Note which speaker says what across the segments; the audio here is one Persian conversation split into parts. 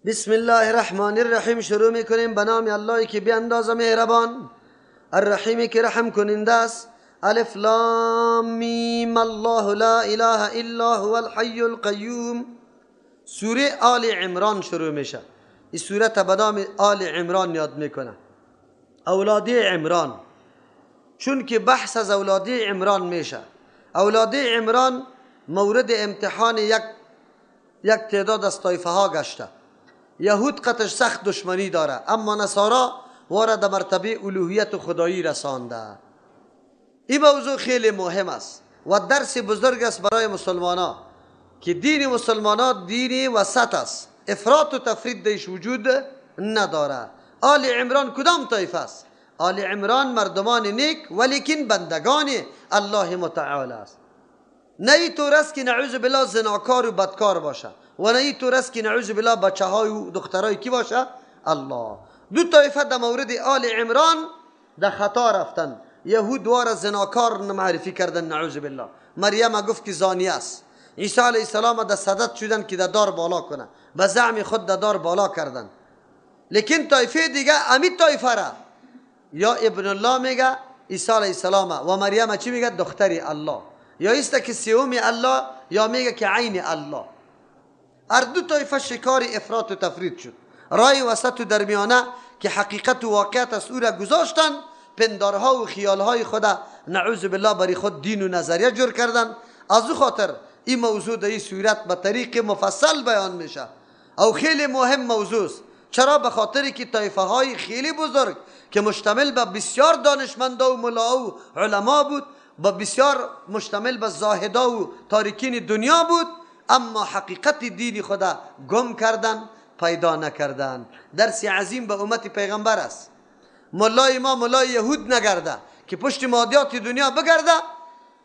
Speaker 1: بسم الله الرحمن الرحیم شروع میکنیم به نام الله که بی اندازه مهربان، الرحیمی که رحم کننده است. الف لام میم الله لا اله الا هو الحی القیوم. سوره آل عمران شروع میشه. این سوره به نام آل عمران یاد میکنه، اولاد عمران، چون که بحث از اولاد عمران میشه. اولاد عمران مورد امتحان یک تعداد از طایفه ها گشته. یهود قطش سخت دشمنی داره، اما نصارا وارد مرتبه الوهیت خدایی رسانده. این موضوع خیلی مهم است و درس بزرگ است برای مسلمان که دین مسلمان دین وسط است، افراط و تفرید دیش وجود نداره. آل عمران کدام طایفه است؟ آل عمران مردمان نیک ولیکن بندگان الله متعال است. نه ای طور است که نعوذ بالله زناکار و بدکار باشه و نه ای طور است که نعوذ بالله بچه های و دخترای کی باشه؟ الله. دو طایفه در مورد آل عمران در خطا رفتن. یهود وار زناکار معرفی کردن نعوذ بالله. مریم گفت که زانیه است. عیسی علیه السلام در صدد شدن که در دار بالا کنه، به زعم خود در دار بالا کردن. لیکن طایفه دیگه امی طایفه را یا ابن الله میگه عیسی علیه السلام و مریم چی میگه؟ دختری الله، یا ایست که سیوم الله، یا میگه که عین الله. هر دو طایفه شکار افراط و تفرید شد. رای وسط و درمیانه که حقیقت و واقعیت است او را گذاشتن، پندارها و خیالهای خود نعوذ بالله برای خود دین و نظریه جور کردن. از او خاطر این موضوع در این صورت به طریق مفصل بیان میشه او خیلی مهم موضوع است. چرا؟ به خاطر که طایفه های خیلی بزرگ که مشتمل به بسیار دانشمندا و ملا و علما بود، با بسیار مشتمل به زاهدا و تارکین دنیا بود، اما حقیقت دین خدا گم کردن، پیدا نکردن. درس عظیم به امت پیغمبر است. ملای ما ملای یهود نگرده که پشت مادیات دنیا بگرده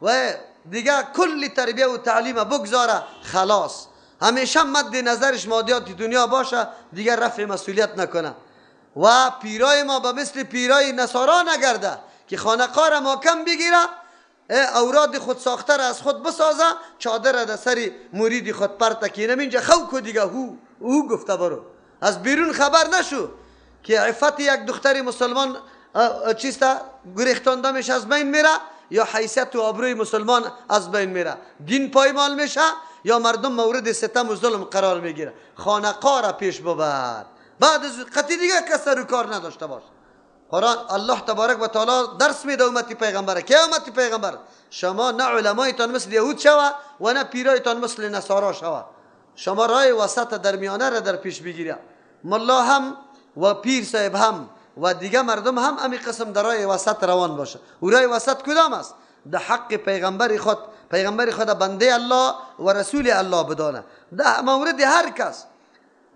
Speaker 1: و دیگه کل تربیه و تعلیم بگذاره، خلاص همیشه مد نظرش مادیات دنیا باشه، دیگه رفع مسئولیت نکنه. و پیرای ما به مثل پیرای نصارا نگرده که خانقاه را محکم بگیره، اوراد خود ساخته را از خود بسازه، چادر را در سر مرید خود پرته که اینجا خوک دیگه او گفته برو از بیرون خبر نشو که عفت یک دختر مسلمان چیسته گریختانده میشه از بین میره، یا حیثیت و آبروی مسلمان از بین میره، دین پایمال میشه، یا مردم مورد ستم و ظلم قرار میگیره. خانقاه را پیش ببر، بعد از قطعی دیگه کس رو کار نداشته باش. قرآن الله تبارک و تعالی درس میده امتی پیغمبر که امتی پیغمبر شما نه علمایتان مثل یهود شوه و نه پیرایتان مثل نصارا شوه، شما رای وسط درمیانه را در پیش بگیره. ملا هم و پیر صاحب هم و دیگه مردم هم امی قسم در رای وسط روان باشه. و رای وسط کدام است؟ در حق پیغمبر خود، پیغمبر خود بنده الله و رسول الله بدانه. در مورد هر کس،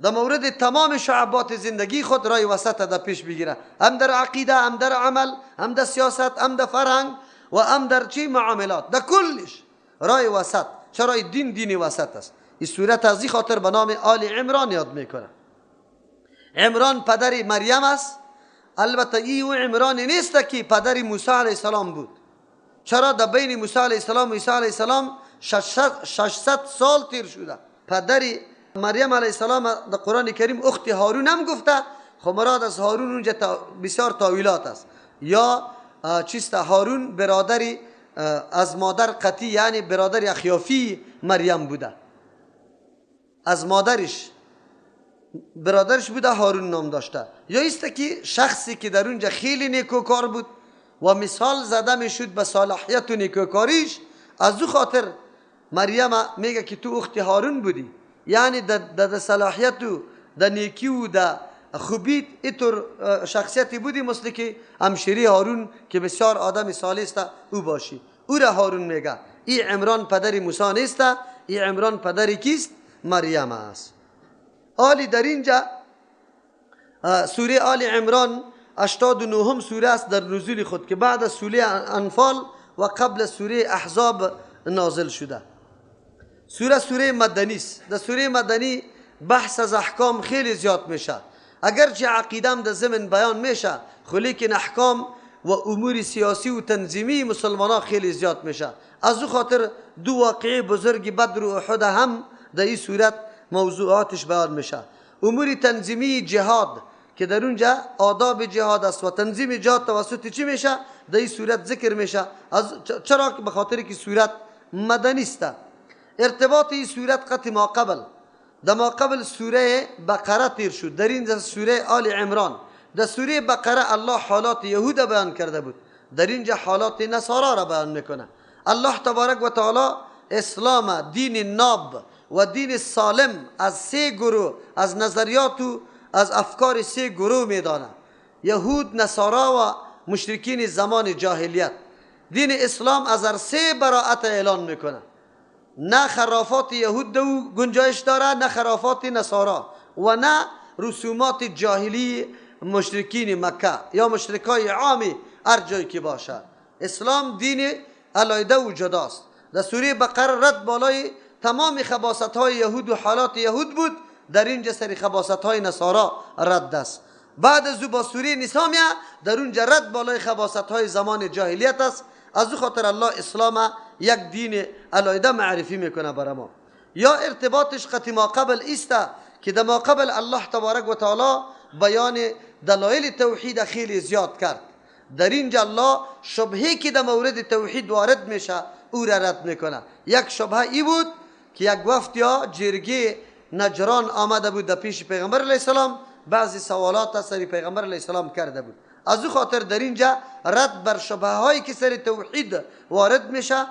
Speaker 1: در مورد تمام شعبات زندگی خود رای وسط در پیش بگیره، هم در عقیده، هم در عمل، هم در سیاست، هم در فرهنگ و هم در چی معاملات، در کلش رای وسط. چرا دین دین وسط است. این سورت از این خاطر به نام آل عمران یاد میکنه. عمران پدر مریم است. البته ای او عمران نیست که پدر موسی علیه السلام بود. چرا در بین موسی علیه السلام و عیسی علیه السلام 600 سال تیر شده. پدر مریم علیه السلام در قرآن کریم اخت هارون هم گفته. خب مراد از هارون اونجا بسیار تاویلات است. یا چیست هارون برادری از مادر قطعی، یعنی برادر اخیافی مریم بوده، از مادرش برادرش بوده، هارون نام داشته. یا ایست که شخصی که در اونجا خیلی نیکوکار بود و مثال زده میشد به صلاحیت و نیکوکاریش، از او خاطر مریم میگه که تو اخت هارون بودی، یعنی در صلاحیت و در نیکی و در خوبیت اینطور شخصیتی بودی مثل که همشیری هارون که بسیار آدم صالح است او باشی. او را هارون میگه. ای عمران پدر موسی نیست، ای عمران پدر کیست؟ مریم است. آلی در اینجا سوره آل عمران 89 سوره است در نزول خود که بعد از سوره انفال و قبل سوره احزاب نازل شده. سوره مدنی است. در سوره مدنی بحث از احکام خیلی زیاد میشه، اگرچه عقیده در ضمن بیان میشه، لیکن احکام و امور سیاسی و تنظیمی مسلمان ها خیلی زیاد میشه. از او خاطر دو واقعه بزرگ بدر و احد هم در این صورت موضوعاتش بیان میشه. امور تنظیمی جهاد که در اونجا آداب جهاد است و تنظیم جهاد توسط چی میشه؟ در این صورت ذکر میشه. از چرا؟ به خاطر که صورت مدنی است. ارتباط این صورت قط ما قبل، در ما قبل سوره بقره تیر شد، در این سوره آل عمران. در سوره بقره الله حالات یهود بیان کرده بود، در اینجا حالات نصارا را بیان میکنه. الله تبارک و تعالی اسلام، دین ناب و دین سالم از سه گروه، از نظریات و از افکار سه گروه میدانه: یهود، نصارا و مشرکین زمان جاهلیت. دین اسلام از هر سه براءت اعلان میکنه. نه خرافات یهود دو گنجایش داره، نه خرافات نصارا و نه رسومات جاهلی مشرکین مکه یا مشرکای عامی هر جایی که باشه. اسلام دین علیحده و جداست. در سوره بقره رد بالای تمام خباثت های یهود و حالات یهود بود، در اینجا سری خباثت های نصارا رد است. بعد از او با سوره نساء در اونجا رد بالای خباثت های زمان جاهلیت است. از او خاطر الله اسلام یک دین علیحده معرفی میکنه برای ما. یا ارتباطش قطع ما قبل است که در ما قبل الله تبارک و تعالی بیان دلایل توحید خیلی زیاد کرد. در اینجا الله شبهه که در مورد توحید وارد میشه او را رد میکنه. یک شبهه ای بود که یک وفد یا جرگه نجران آمده بود در پیش پیغمبر علیه السلام، بعضی سوالات سر پیغمبر علیه السلام کرده بود. از او خاطر در اینجا رد بر شبهه هایی که سر توحید وارد میشه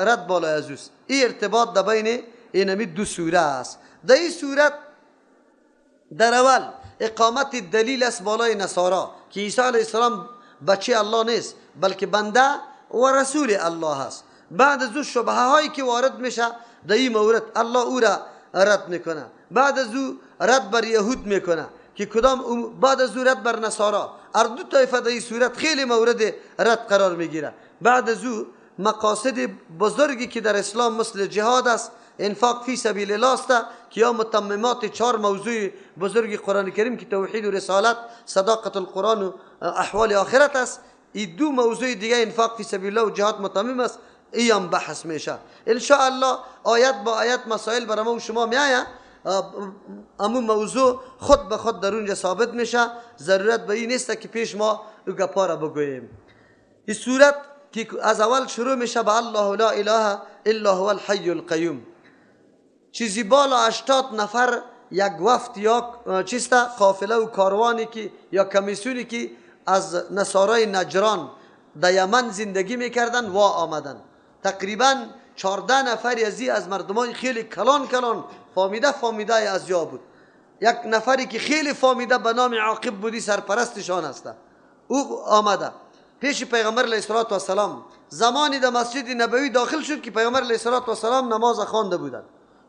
Speaker 1: رد بالای از اوست. این ارتباط در بین اینمی دو سوره است. در این صورت در اول اقامت دلیل است بالای نصارا که عیسی علیه السلام بچه الله نیست بلکه بنده و رسول الله است. بعد از او شبهه هایی که وارد میشه در این مورد الله او را رد میکنه. بعد از او رد بر یهود میکنه که کدام، بعد از او رد بر نصارا. هر دو طایفه در این صورت خیلی مورد رد قرار میگیره. بعد از او مقاصد بزرگی که در اسلام مثل جهاد است، انفاق فی سبیل الله است که یا متممات چهار موضوع بزرگ قرآن کریم که توحید و رسالت، صداقت القرآن و احوال آخرت است. این دو موضوع دیگه انفاق فی سبیل الله و جهاد متمم است، ای هم بحث میشه. ان شاء الله آیت با آیت مسائل برای ما و شما میآید، امو موضوع خود به خود در اونجا ثابت میشه. ضرورت به این نیست که پیش ما او گپا را بگوییم. این صورت که از اول شروع میشه به الله لا اله الا هو الحی القیوم، چیزی بالا 80 نفر یک وفد یا چیست قافله و کاروانی که یا کمیسیونی که از نصارای نجران در یمن زندگی میکردن و آمدن. تقریبا 14 نفر از مردمان خیلی کلان کلان فامیده فامیده از یا بود. یک نفری که خیلی فامیده به نام عاقب بودی سرپرستشان است، او آمده پیش پیغمبر علیه الصلاة والسلام. زمانی در مسجد نبوی داخل شد که پیغمبر علیه الصلاة والسلام نماز خوانده بودند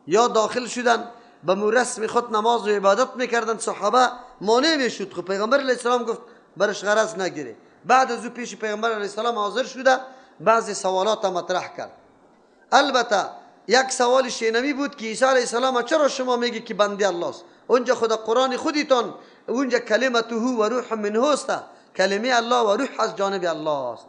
Speaker 1: یا داخل شدن به رسم خود نماز و عبادت میکردند. صحابه مانع میشد، خب پیغمبر علیه السلام گفت برش غرض نگیره. بعد از او پیش پیغمبر علیه السلام حاضر شده بعضی سوالات مطرح کرد. البته یک سوال شینمی بود که عیسی علیه السلام چرا شما میگی که بنده الله است؟ اونجا خدا قرآن خودتان اونجا کلمته و روح منه است، کلمه الله و روح از جانب الله است.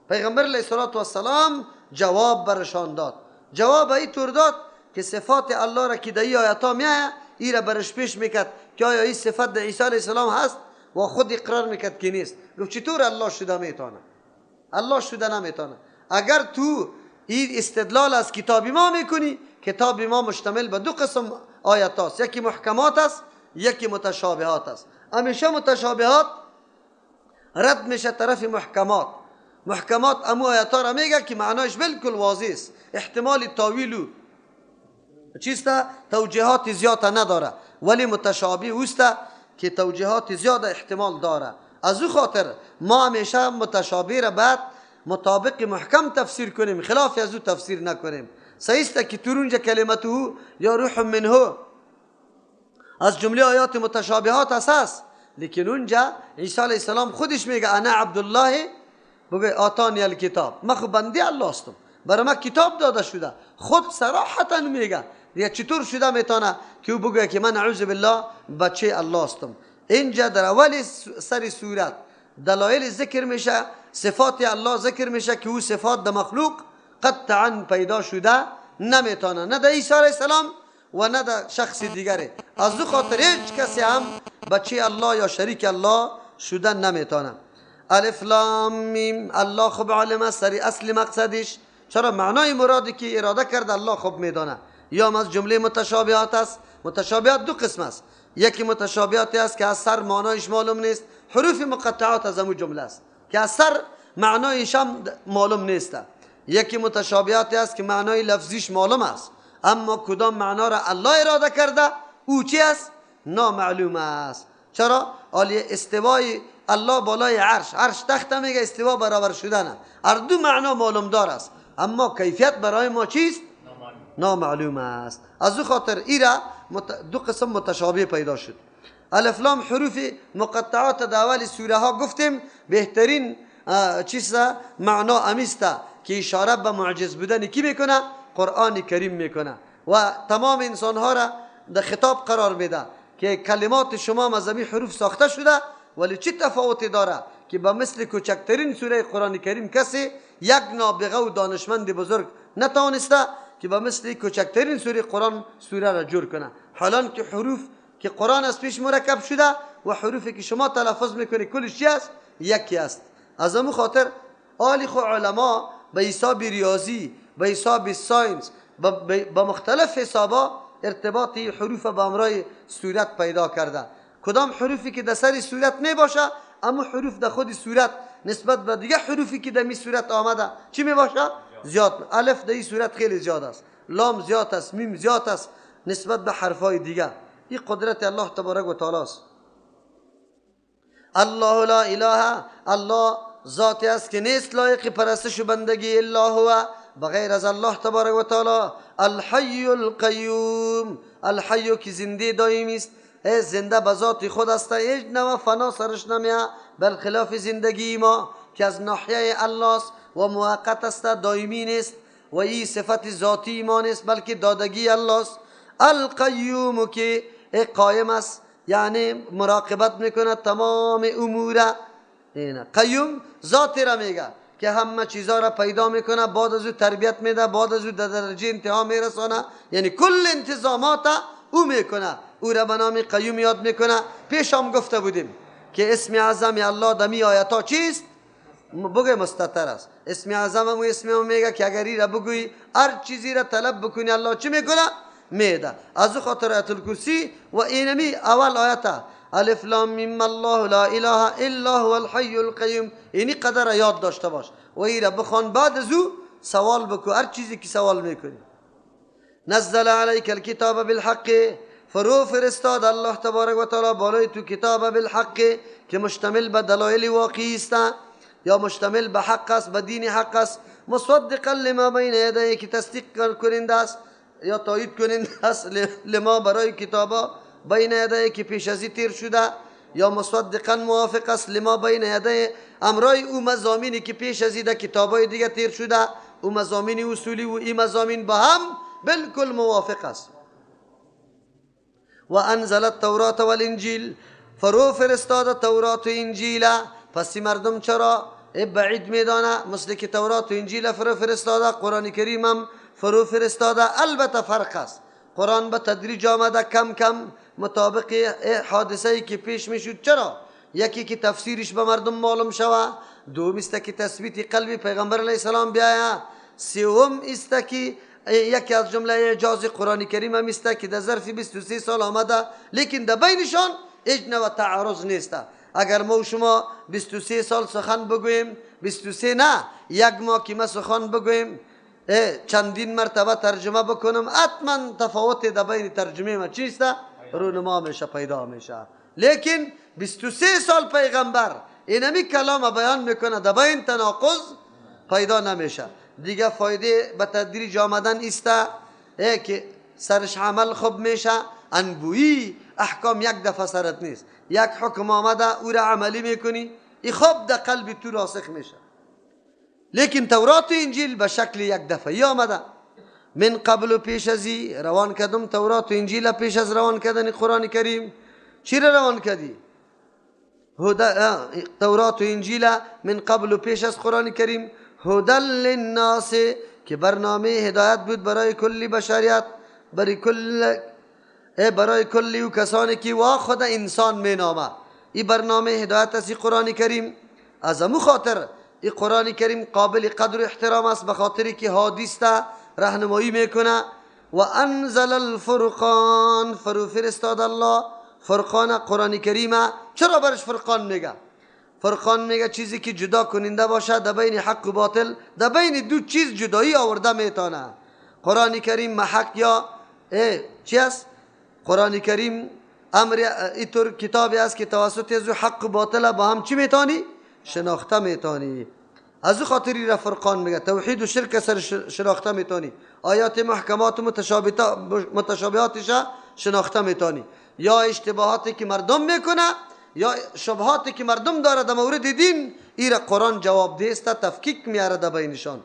Speaker 1: پیغمبر علیه السلام جواب برشان داد. جواب ای طور داد که صفات الله را که در این آیات ها میآید ای را برش پیش میکرد که آیا این صفت در عیسی علیه السلام هست و خود اقرار میکرد که نیست. گفت چطور الله شده میتونه؟ الله شده نمیتونه. اگر تو این استدلال از کتاب ما میکنی، کتاب ما مشتمل به دو قسم آیات است، یکی محکمات است، یکی متشابهات است. همیشه متشابهات رد میشه طرف محکمات. محکمات امو آیات را میگه که معنایش بالکل واضح است، احتمال تاویل و چیست توجیهات زیاد نداره، ولی متشابه اوست که توجیهات زیاد احتمال داره. از او خاطر ما همیشه متشابه را بعد مطابق محکم تفسیر کنیم، خلاف از او تفسیر نکنیم. صحیح است که تورونجا کلمته یا روح منه از جمله آیات متشابهات است، لیکن اونجا عیسی علیه السلام خودش میگه انا عبدالله، بگه آتانی الکتاب، من خو بنده الله هستم، برای من کتاب داده شده. خود صراحتا میگه دیگه چطور شده میتونه که او بگه که من اعوذ بالله بچه الله هستم. اینجا در اول سر سورت دلایل ذکر میشه، صفات الله ذکر میشه که او صفات در مخلوق قطعا پیدا شده نمیتونه، نه در عیسی علیه السلام و نه در شخص دیگره. از دو خاطر هیچ کسی هم بچه الله یا شریک الله شدن نمیتونه. الف لام میم، الله خوب عالم است سری اصل مقصدش. چرا؟ معنای مرادی که اراده کرد الله خوب میدانه. یا از جمله متشابهات است. متشابهات دو قسم است. یکی متشابهاتی است که از سر معنایش معلوم نیست، حروف مقطعات از امو جمله است که از سر معنایش هم معلوم نیست. یکی متشابهاتی است که معنای لفظیش معلوم است، اما کدام معنا را الله اراده کرده او چی است؟ نامعلوم است. چرا؟ عالی استوای الله بالای عرش، عرش تخت میگه، استوا برابر شدن، هر دو معنا معلوم دار است، اما کیفیت برای ما چیست؟ نامعلوم است. از او خاطر ایرا دو قسم متشابه پیدا شد. الف لام حروف مقطعات در اول سوره ها گفتیم بهترین چیز معنا امیسته که اشاره به معجز بودن کی میکنه؟ قرآن کریم میکنه و تمام انسان ها را در خطاب قرار میده که کلمات شما مزمی حروف ساخته شده، ولی چه تفاوتی داره که به مثل کوچکترین سوره قرآن کریم کسی یک نابغه و دانشمند بزرگ نتوانسته که به مثل کوچکترین سوره قرآن سوره را جور کنه، حالان که حروف که قرآن از پیش مرکب شده و حروفی که شما تلفظ میکنی کلش چی است؟ یکی است. از امو خاطر آلی خو علما به حساب ریاضی، به حساب science، به مختلف حسابا ارتباط حروف به امرای صورت پیدا کرده. کدام حروفی که در سر صورت میباشه، اما حروف در خود صورت نسبت به دیگه حروفی که در می صورت آمده چی میباشه؟ زیاد. الف در این صورت خیلی زیاد است، لام زیاد است، میم زیاد است نسبت به حرفای دیگه. این قدرت الله تبارک و تعالی است. الله لا اله، الله ذاتی است که نیست لایق پرستش و بندگی الا هو، بغیر از الله تبارک و تعالی. الحی القیوم، الحی که زنده دائمی است، زنده به ذات خود است، هیچ نوع فنا سرش نمیاد، برخلاف زندگی ما که از ناحیه الله است و موقت است، دائمی نیست و این صفت ذاتی ما نیست بلکه دادگی الله است. القیوم که قایم است، یعنی مراقبت میکنه تمام امور. قیوم ذات را میگه که همه چیزا را پیدا میکنه، بعد از او تربیت میده، بعد از او در درجه انتها میرسانه، یعنی کل انتظامات او میکنه، او را به نام قیوم یاد میکنه. پیش هم گفته بودیم که اسم اعظم الله دمی آیت ها چیست؟ بگه مستتر است. اسم اعظم هم اسم هم میگه که اگر ای را بگویی هر چیزی را طلب بکنی الله چی میکنه؟ میده. از او خاطر آیت الکرسی و اینمی اول آیت الف لام میم الله لا اله الا هو الحی القیوم، اینی قدر یاد داشته باش و ای را بخوان، بعد از او سوال بکو هر چیزی که سوال میکنی. نزل علیک الکتاب بالحق، فرو فرستاد الله تبارک و تعالی بالای تو کتاب بالحق که مشتمل به دلایل واقعی است یا مشتمل به حق است، به دین حق است، مصدقا لما بین یدیه که تصدیق کننده است یا تایید کننده است لما برای کتابا بین یدیه که پیش از تیر شده، یا مصدقا موافق است لما بین یدیه امرای او مضامینی که پیش از در کتابای دیگه تیر شده، او مضامین اصولی و این مضامین با هم بالکل موافق است. و انزل التورات والانجیل، فرو فرستاد تورات و انجیل. پس مردم چرا بعید میدانه؟ مثل که تورات و انجیل فرو فرستاده، قرآن کریم هم فرو فرستاده. البته فرق است، قرآن به تدریج آمده کم کم مطابق حادثه ای که پیش میشد. چرا؟ یکی که تفسیرش به مردم معلوم شوه، دوم است که تثبیت قلب پیغمبر علیه السلام بیایه، سوم است که یکی از جمله اعجاز قرآن کریم هم است که در ظرف 23 سال آمده، لیکن در بینشان هیچ نوع تعارض نیست. اگر ما و شما 23 سال سخن بگوییم، 23 نه، یک ماه که ما سخن بگوییم چندین مرتبه ترجمه بکنم، حتما تفاوت در بین ترجمه ما چیست؟ رونما میشه، پیدا میشه. لیکن 23 سال پیغمبر اینمی کلام بیان میکنه، در بین تناقض پیدا نمیشه. دیگه فایده به تدریج آمدن است که سرش عمل خوب میشه، انبویی احکام یک دفعه سرت نیست، یک حکم آمده او را عملی میکنی، ای خوب در قلب تو راسخ میشه. لیکن تورات و انجیل به شکل یک دفعه آمده. من قبل و پیش ازی روان کردم تورات و انجیل، پیش از روان کردن قرآن کریم چی را روان کردی؟ تورات و انجیل من قبل و پیش از قرآن کریم، هدى للناس که برنامه هدایت بود برای کل بشریت، برای کل برای کلی و کسانی که وا خود انسان می نامه. این برنامه هدایت است قرآن کریم. از امو خاطر این قرآن کریم قابل قدر و احترام است، به خاطری که حادث تا راهنمایی میکنه. و انزل الفرقان، فرو فرستاد الله فرقان قرآن کریم. چرا برش فرقان میگه؟ فرقان میگه چیزی که جدا کننده باشه در بین حق و باطل، در بین دو چیز جدایی آورده میتونه. قرآن کریم محق یا چی است؟ قرآن کریم امر اینطور کتابی است که توسط از حق و باطل با هم چی میتونی؟ شناخته میتونی. از او خاطری را فرقان میگه. توحید و شرک سر شناخته میتونی، آیات محکمات و متشابهاتش شناخته میتونی، یا اشتباهاتی که مردم میکنه یا شبهاتی که مردم داره در مورد دین، ایره قرآن جواب دیست، تفکیک میاره در بینشان.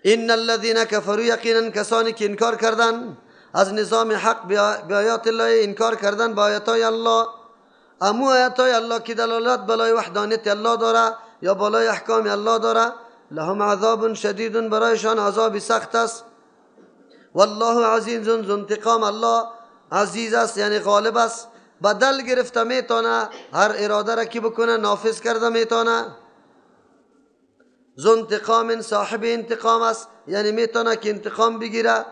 Speaker 1: ان الذين كفروا، یقینا کسانی که انکار کردن از نظام حق، به آیات الله انکار کردن، به آیاتای الله، امو آیاتای الله که دلالت بالای وحدانیت الله داره یا بالای احکام الله داره، لهم عذاب شدید، برایشان عذاب سخت است. والله عزیز ذو انتقام، الله عزیز است یعنی غالب است، بدل گرفته میتونه، هر اراده را که بکنه نافذ کرده میتونه. ذو انتقام، صاحب انتقام است، یعنی میتونه که انتقام بگیره.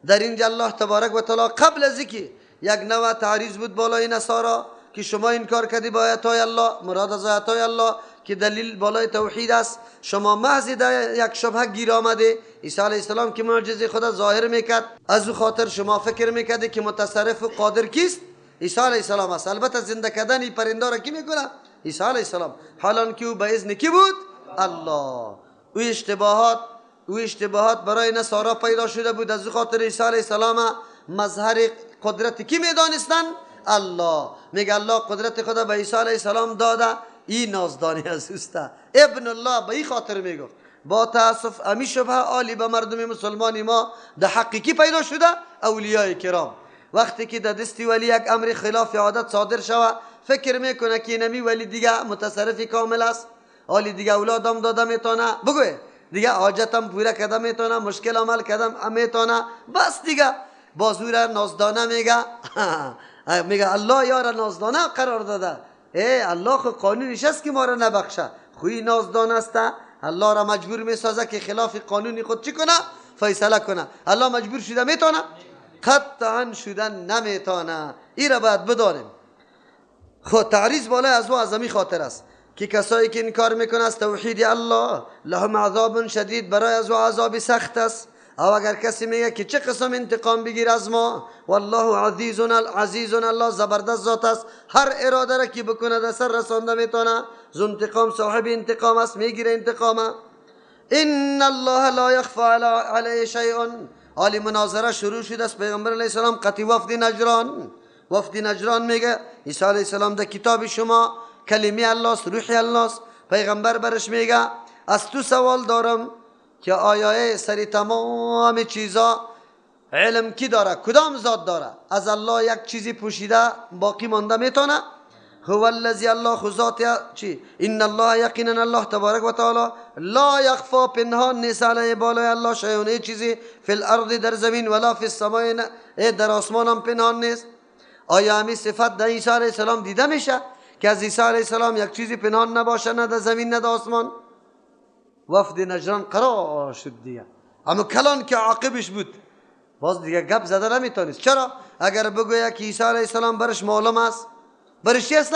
Speaker 1: در اینجا الله تبارک و تعالی قبل از اینکه یک نوع تعریض بود بالای نصارا که شما انکار کردی با آیات‌های الله، مراد از آیات‌های الله که دلیل بالای توحید است، شما محض در یک شبهه گیر آمده. عیسی علیه السلام که معجزه خدا ظاهر میکرد، از او خاطر شما فکر میکرده که متصرف و قادر کیست؟ عیسی علیه السلام است. البته زنده کردن این پرنده را کی میکنه؟ عیسی علیه السلام. حالان که او به اذن کی بود؟ الله. او اشتباهات برای نصارا پیدا شده بود، از او خاطر عیسی علیه السلام مظهر قدرت کی میدانستن؟ الله. میگه الله قدرت خدا به عیسی علیه السلام داده، این نازدانی از اوست، ابن الله. به این خاطر میگفت. با تاسف امی شبهه عالی به مردم مسلمان ما در حقیقی پیدا شده، اولیای کرام. وقتی که در دستی ولی یک امر خلاف عادت صادر شوه، فکر میکنه که اینمی ولی دیگه متصرف کامل است، حالی دیگه اولادم داده میتونه، بگوی دیگه حاجتم پوره کده میتونه، مشکل عمل کدم میتونه، بس دیگه باز او را نازدانه میگه. میگه الله یارا نازدانه قرار داده. ای الله خو قانونش است که ما را نبخشه، خوی نازدانه است. الله را مجبور میسازه که خلاف قانون خود چی کنه؟ فیصله کنه. الله مجبور شده میتونه؟ قطعا شدن نمیتونه. ای را باید بدانیم. خو تعریض بالای از او از امی خاطر است که کسایی که انکار میکنه از توحید الله، لهم عذاب شدید، برای از او عذاب سخت است. او اگر کسی میگه که چه قسم انتقام بگیر از ما، والله عزیز عزیز، الله زبردست ذات است، هر اراده را که بکنه در سر رسانده میتونه. ذو انتقام، صاحب انتقام است، میگیره انتقامه. ان الله لا یخفى علیه شیء. حالی مناظره شروع شده است. پیغمبر علیه السلام قطعی وفد نجران، وفد نجران میگه عیسی علیه السلام در کتاب شما کلمه الله است، روح الله است. پیغمبر برش میگه از تو سوال دارم که آیا سری تمام چیزا علم کی داره؟ کدام ذات داره؟ از الله یک چیزی پوشیده باقی مانده میتونه؟ هو الذی، الله خو ذات چی؟ ان الله، یقینا الله تبارک و تعالی لا یخفا، پنهان نیست علیه بالای الله شیء، چیزی فی الارض در زمین، ولا فی السماء، در آسمان هم پنهان نیست. آیا همی صفت در عیسی علیه السلام دیده میشه که از عیسی علیه السلام یک چیزی پنهان نباشه، نه در زمین نه در آسمان؟ وفد نجران قرار شد دیگه. اما کلان که عاقبش بود باز دیگه گپ زده نمیتونست. چرا؟ اگر بگوید که عیسی علیه السلام برش معلوم است، برش چی است؟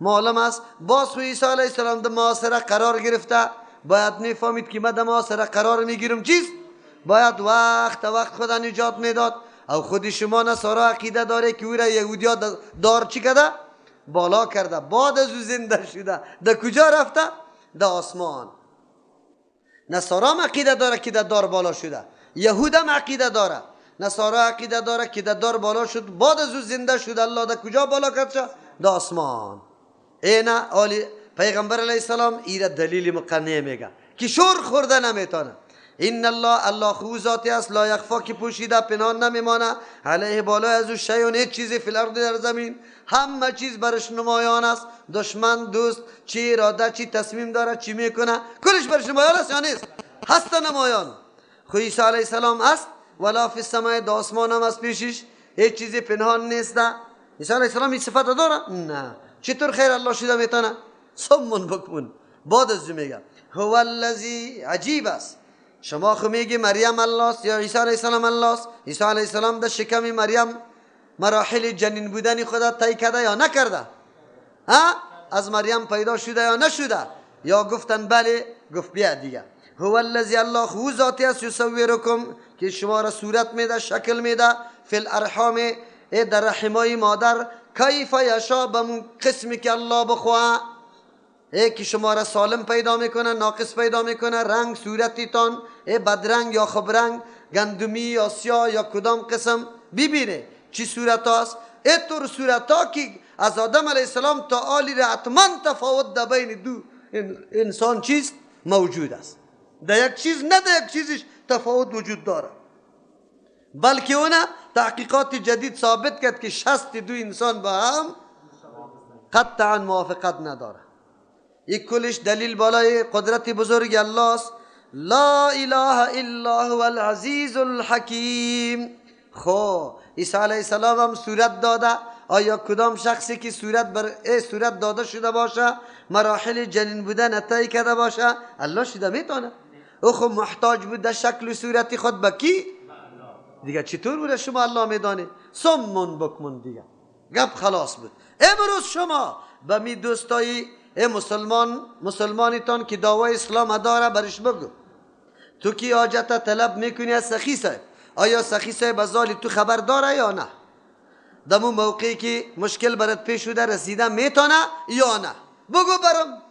Speaker 1: معلوم است. باز خو عیسی علیه السلام در معاصره قرار گرفته، باید میفهمید که من در معاصره قرار میگیرم چیست؟ باید وقت وقت خدا نجات میداد. او خود شما نصارا عقیده داره که او را یهودیا دار چی کرده؟ بالا کرده. بعد از او زنده شده، در کجا رفته؟ در آسمان. نصارا هم عقیده داره که در دار بالا شده، یهود هم عقیده داره، نصارا عقیده داره که در دار بالا شد، بعد از او زنده شد. الله در کجا بالا کرد؟ در آسمان. اینا آلی پیغمبر علیه السلام ایره دلیل مقنعه میگه که شور خورده نمیتونه. ان الله، الله خو ذاتی است، لا یخفا که پوشیده پنهان نمیمانه، علیه بالای از او شیء، هیچ چیزی، فی الارض در زمین، همه چیز برش نمایان است. دشمن، دوست، چی اراده، چی تصمیم داره، چی میکنه، کلش برش نمایان است یا نیست؟ هست نمایان. خو عیسی علیه السلام است ولا فی السماء، در آسمان هم از پیشش هیچ چیزی پنهان نیست. عیسی علیه السلام این صفت داره؟ نه. چطور خیر الله شده میتونه؟ صمون بکمون. بعد از میگه هو الذی، عجیب است. شما خو میگی مریم الله است یا عیسی علیه السلام الله است. عیسی علیه السلام در شکم مریم مراحل جنین بودن خدا طی کرده یا نکرده؟ ها؟ از مریم پیدا شده یا نشده؟ یا گفتن بله، گفت بیا دیگه. هو الذی، الله خو ذاتی است، یصورکم، که شما را صورت میده، شکل میده، فی الارحام، در رحمای مادر، کیف یشا، به قسمی که الله بخواه، ای که شما را سالم پیدا میکنه، ناقص پیدا میکنه، رنگ صورتیتان ای بدرنگ یا خبرنگ، گندمی یا سیاه یا کدام قسم، ببینه چی صورت هاست. ای طور صورت ها که از آدم علیه السلام تا آلی را حتما تفاوت در بین دو انسان چیست موجود است. در یک چیز نه در یک چیزش تفاوت وجود داره، بلکه اونه تحقیقات جدید ثابت کرد که 62 انسان با هم قطعا موافقت نداره. یک کلش دلیل بالای قدرت بزرگ الله است. لا اله الا هو العزیز الحکیم. خب عیسی علیه السلام هم صورت داده. آیا کدام شخصی که صورت بر صورت داده شده باشه، مراحل جنین بودن طی کرده باشه، الله شده میتونه؟ او خب محتاج بود در شکل و صورت خود به کی؟ دیگه چطور بوده شما الله میدانه؟ صمون بکمون دیگه گپ خلاص بود. امروز شما به می دوستایی مسلمان، مسلمانیتان که دعوای اسلام داره، برش بگو تو کی حاجت طلب میکنی از سخی صاحب، آیا سخی صاحب از حال تو خبر داره یا نه؟ دمو موقعی که مشکل برات پیش شده رسیده میتونه یا نه؟ بگو برم.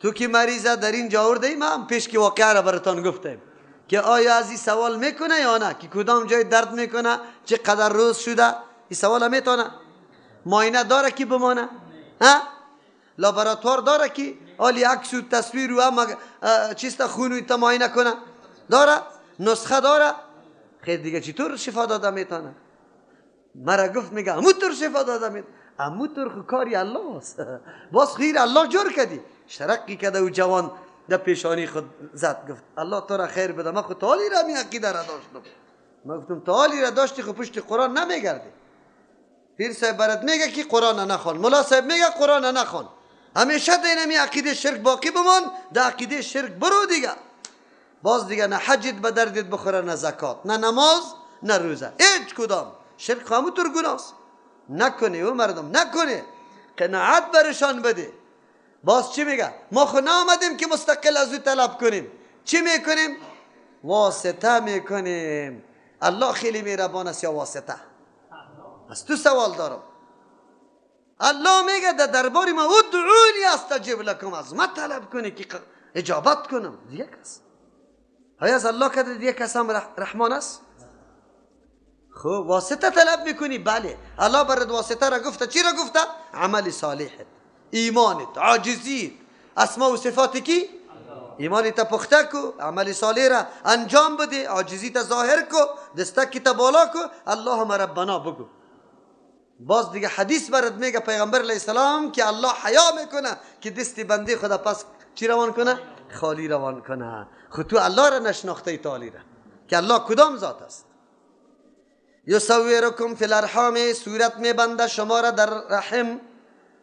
Speaker 1: تو که مریضه در این جا آورده ایم، هم پیش که واقعه را براتان گفتیم که آیا از این سوال میکنه یا نه که کدام جای درد میکنه، چه قدر روز شده، این سوال میتونه؟ معاینه داره که بمانه؟ ها؟ لابراتوار داره که آلی عکس و تصویر و هم چیست خون و معاینه کنه؟ داره؟ نسخه داره؟ خیلی دیگه چطور شفا داده میتونه؟ مرا گفت میگه امو طور شفا داده میتونه. امو طور خو کاری الله است. باز خیر الله جور کردی. شرقی کرده و جوان در پیشانی خود زد، گفت الله تو را خیر بده، من خود تالی را می عقیده را داشتم. من گفتم تالی را داشتی خو پشت قرآن نمیگردی. پیر صاحب برات میگه که قرآن نخوان، ملا صاحب میگه قرآن نخوان، همیشه در اینمی عقیده شرک باقی بمان، در عقیده شرک برو دیگه. باز دیگه نه حجت به دردت بخوره، نه زکات، نه نماز، نه روزه، هیچ کدام. شرک همونطور گناست. نکنه او مردم، نکنه. قناعت برشان بده. باز چی میگه؟ ما خو نامدیم که مستقل از او طلب کنیم. چی میکنیم؟ واسطه میکنیم. الله خیلی مهربان است یا واسطه؟ از تو سوال دارم. الله میگه در دربار ما ادعونی استجب لکم، از ما طلب کنی که اجابت کنم. دیگه کس های از الله که دیگه کس هم رحمان است؟ خب واسطه طلب میکنی؟ بله. الله برد واسطه را گفته. چی را گفته؟ عمل صالحت، ایمانت، عاجزیت، اسما و صفات کی؟ ایمانت پخته کو، عمل صالح را انجام بده، عاجزیت ظاهر کو، دستک تا بالا کو، اللهم ربنا بگو. باز دیگه حدیث برات میگه پیغمبر علیه السلام که الله حیا میکنه که دست بنده خدا پس چی روان کنه؟ خالی روان کنه. خود تو الله را نشناخته ای تعالی را که الله کدام ذات است. یصورکم فی الارحام، صورت میبنده شما را در رحم.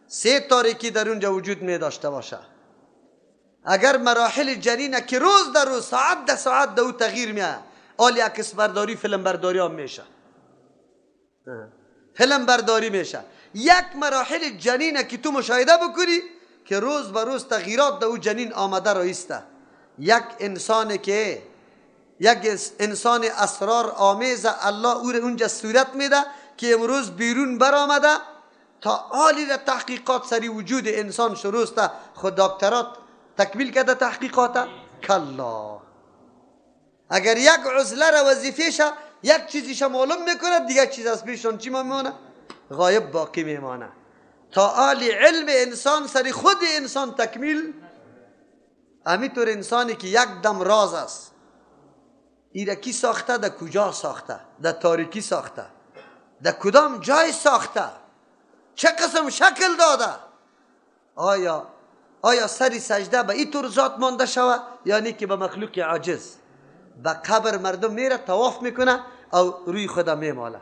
Speaker 1: سه تاریکی در اونجا وجود می داشته باشه. اگر مراحل جنین که روز در روز، ساعت در ساعت در او تغییر میاد، آلی عکس برداری، فیلم برداری هم میشه، فیلم برداری میشه. یک مراحل جنین که تو مشاهده بکنی که روز به روز تغییرات در او جنین آمده رایسته. یک انسان که یک انسان اسرار آمیز، الله او را اونجا صورت میده که امروز بیرون برآمده تا حالی را تحقیقات سری وجود انسان شروع است. خود دکترات تکمیل کرده تحقیقات؟ کلا. اگر یک عزله را وظیفه یک چیزیش معلوم میکنه، دیگه چیز از پیشان چی میمانه؟ غایب باقی میمانه. تا حال علم انسان سری خود انسان تکمیل. همینطور انسانی که یک دم راز است، ایره کی ساخته؟ در کجا ساخته؟ در تاریکی ساخته؟ در کدام جای ساخته؟ چه قسم شکل داده؟ آیا سری سجده به این طور ذات مانده شوه یا نه که به مخلوق عاجز؟ به قبر مردم میره طواف میکنه او روی خدا میماله.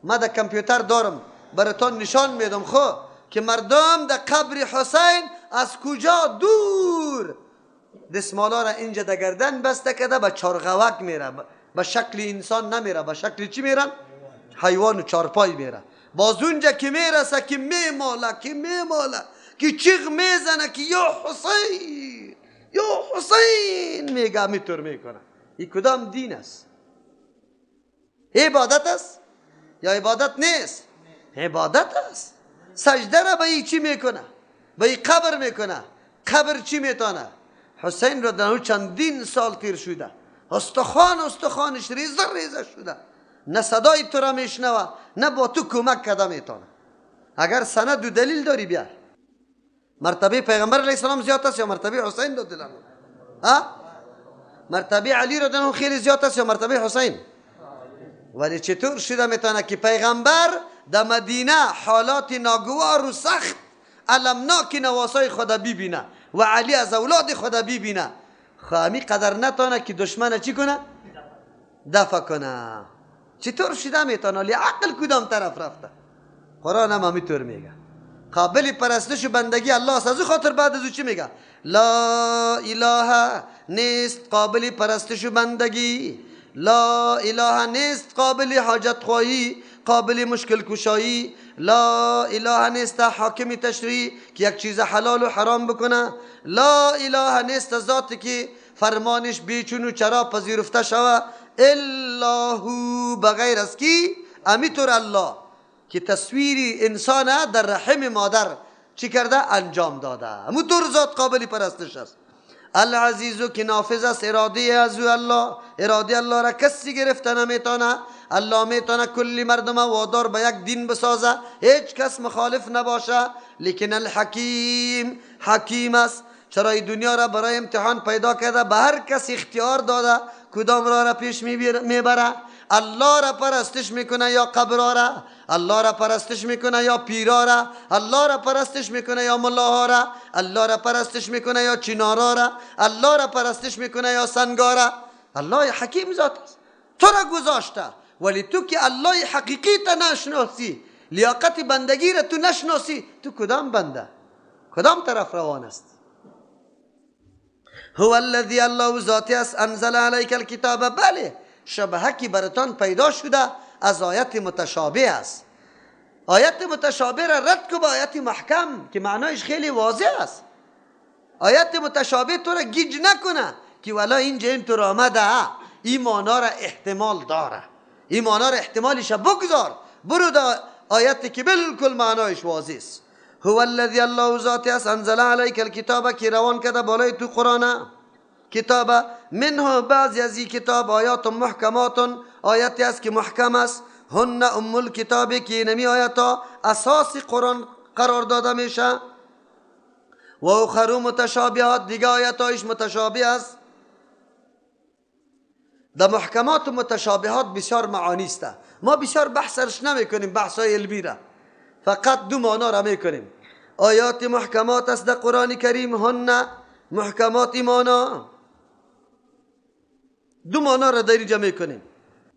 Speaker 1: ما در کامپیوتر دارم براتون نشان میدم خو که مردم در قبر حسین از کجا دور دستمالا را اینجا در گردن بسته کرده به چارغوک میره، به شکل انسان نمیره، به شکل چی میرن؟ حیوان و چارپای میره. باز اونجا که میرسه که میماله، که میماله، که چیغ میزنه که یا حسین یا حسین میگه، میتور میکنه. این کدام دین است؟ عبادت است یا عبادت نیست؟ عبادت است. سجده را به این چی میکنه؟ به این قبر میکنه. قبر چی میتونه؟ حسین را در چندین سال تیر شده، استخوان استخوانش ریزه ریزه شده، نه صدای تو را میشنوه نه با تو کمک کده میتونه. اگر سند و دلیل داری بیار. مرتبه پیغمبر علیه السلام زیاد است یا مرتبه حسین دو دلانو؟ ها؟ مرتبه علی رو دلانو خیلی زیاد است یا مرتبه حسین؟ ولی چطور شده میتونه که پیغمبر در مدینه حالات ناگوار و سخت المناک نواسای خدا ببینه و علی از اولاد خدا ببینه، خواهمی قدر نتانه که دشمن چی کنه؟ دفع کنه. چطور شده میتونه؟ ولی عقل کدام طرف رفته؟ قرآن هم همینطور میگه قابل پرستش و بندگی الله است. از او خاطر بعد از او چی میگه؟ لا اله نیست قابل پرستش و بندگی، لا اله نیست قابل حاجت خواهی، قابل مشکل کشایی، لا اله نیست حاکم تشریع که یک چیز حلال و حرام بکنه، لا اله نیست ذاتی که فرمانش بیچون و چرا پذیرفته شوه، الا هو بغیر از کی؟ امیتور الله که تصویر انسان در رحم مادر چی کرده؟ انجام داده. همونطور ذات قابل پرستش است. العزیزو که نافذ است اراده از او الله، اراده الله را کسی گرفته نمیتونه. الله میتونه کلی مردم وادار به یک دین بسازه، هیچ کس مخالف نباشه، لیکن الحکیم حکیم است. چرا این دنیا را برای امتحان پیدا کرده، به هر کس اختیار داده کدام را را پیش میبره. الله را پرستش میکنه یا قبر را، الله را پرستش میکنه یا پیرا را، الله را پرستش میکنه یا ملاها را، الله را پرستش میکنه یا چینارا را، الله را پرستش میکنه یا سنگا را. الله حکیم ذات است، تو را گذاشته، ولی تو که الله حقیقی تا نشناسی، لیاقت بندگی را تو نشناسی، تو کدام بنده، کدام طرف روان است؟ هو الذی الله ذاتی است انزل علیک الکتاب. بله، شبهه که براتان پیدا شده از آیت متشابه است. آیت متشابه را رد کو با آیت محکم که معنایش خیلی واضح است. آیت متشابه تو را گیج نکنه که والا اینجا اینطور آمده، این معنا را احتمال داره، این معنا را احتمالش بگذار، برو دا آیت که بالکل معنایش واضح است. هو الذی الله ذاتی است انزل علیک الکتاب که روان کرده بالای تو قرآن کتاب، منه بعضی از این کتاب آیات محکمات، آیاتی است که محکم است، هن ام الکتاب که نمی آیاتا اساس قرآن قرار داده میشه، و اخر متشابهات، دیگه آیاتایش متشابه است. در محکمات و متشابهات بسیار معانی است، ما بسیار بحثش نمیکنیم، بحث های علمی را فقط دو معنا را میکنیم. آیات محکمات است در قرآن کریم، هن محکمات معنا دو معنا را در اینجا میکنیم.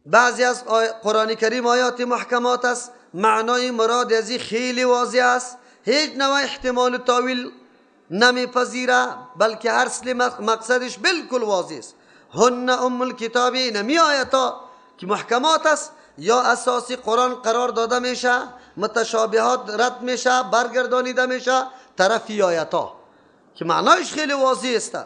Speaker 1: بعضی از قرآن کریم آیات محکمات است، معنای مراد از این خیلی واضح است، هیچ نوع احتمال و تاویل نمیپذیره، بلکه هر سل مقصدش بالکل واضح است. هن ام الکتاب نمی آیاتا که محکمات است یا اساس قرآن قرار داده میشه، متشابهات رد میشه، برگردانیده میشه طرفی آیاتا که معنایش خیلی واضح است.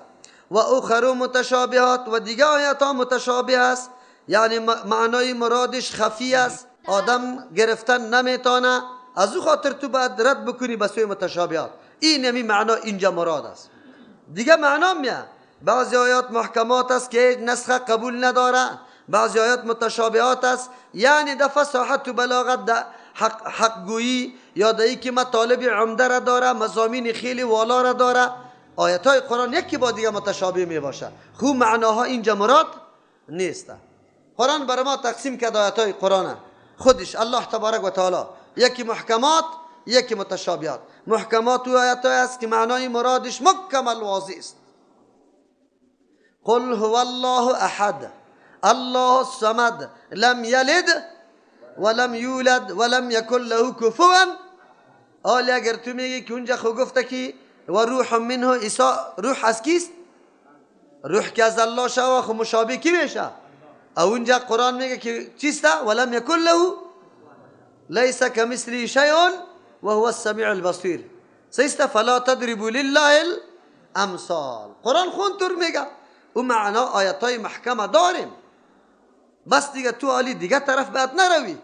Speaker 1: و اخر متشابهات، و دیگه آیات ها متشابه است، یعنی معنای مرادش خفی است، آدم گرفتن نمیتونه، از او خاطر تو باید رد بکنی به سوی متشابهات. این نمی معنا اینجا مراد است. دیگه معنا میه بعضی آیات محکمات است که هیچ نسخه قبول نداره، بعضی آیات متشابهات است، یعنی در فصاحت و بلاغت، در حق گویی یا در که مطالب عمده را داره، مضامین خیلی والا را داره. آیت های قرآن یکی با دیگه متشابه می باشه، خو معناها اینجا مراد نیست. قرآن برای ما تقسیم کرد آیت های قرآن خودش الله تبارک و تعالی، یکی محکمات یکی متشابهات. محکمات و آیت های است که معنای مرادش مکمل واضح است. قل هو الله احد، الله الصمد لم یلد ولم یولد ولم یکن له کفوا. آلی اگر تو میگی که اونجا خو گفته که و روح منه، عیسی روح از کیست؟ روح که از الله شوه خو مشابه کی میشه؟ او اونجا قرآن میگه که چیسته؟ ولم یکن له لیس کمثله شیء وهو السمیع البصیر. سیسته فلا تضربوا لله الامثال. قرآن خون تور میگه او معنا آیت های محکمه داریم، بس دیگه تو عالی دیگه طرف باید نروی،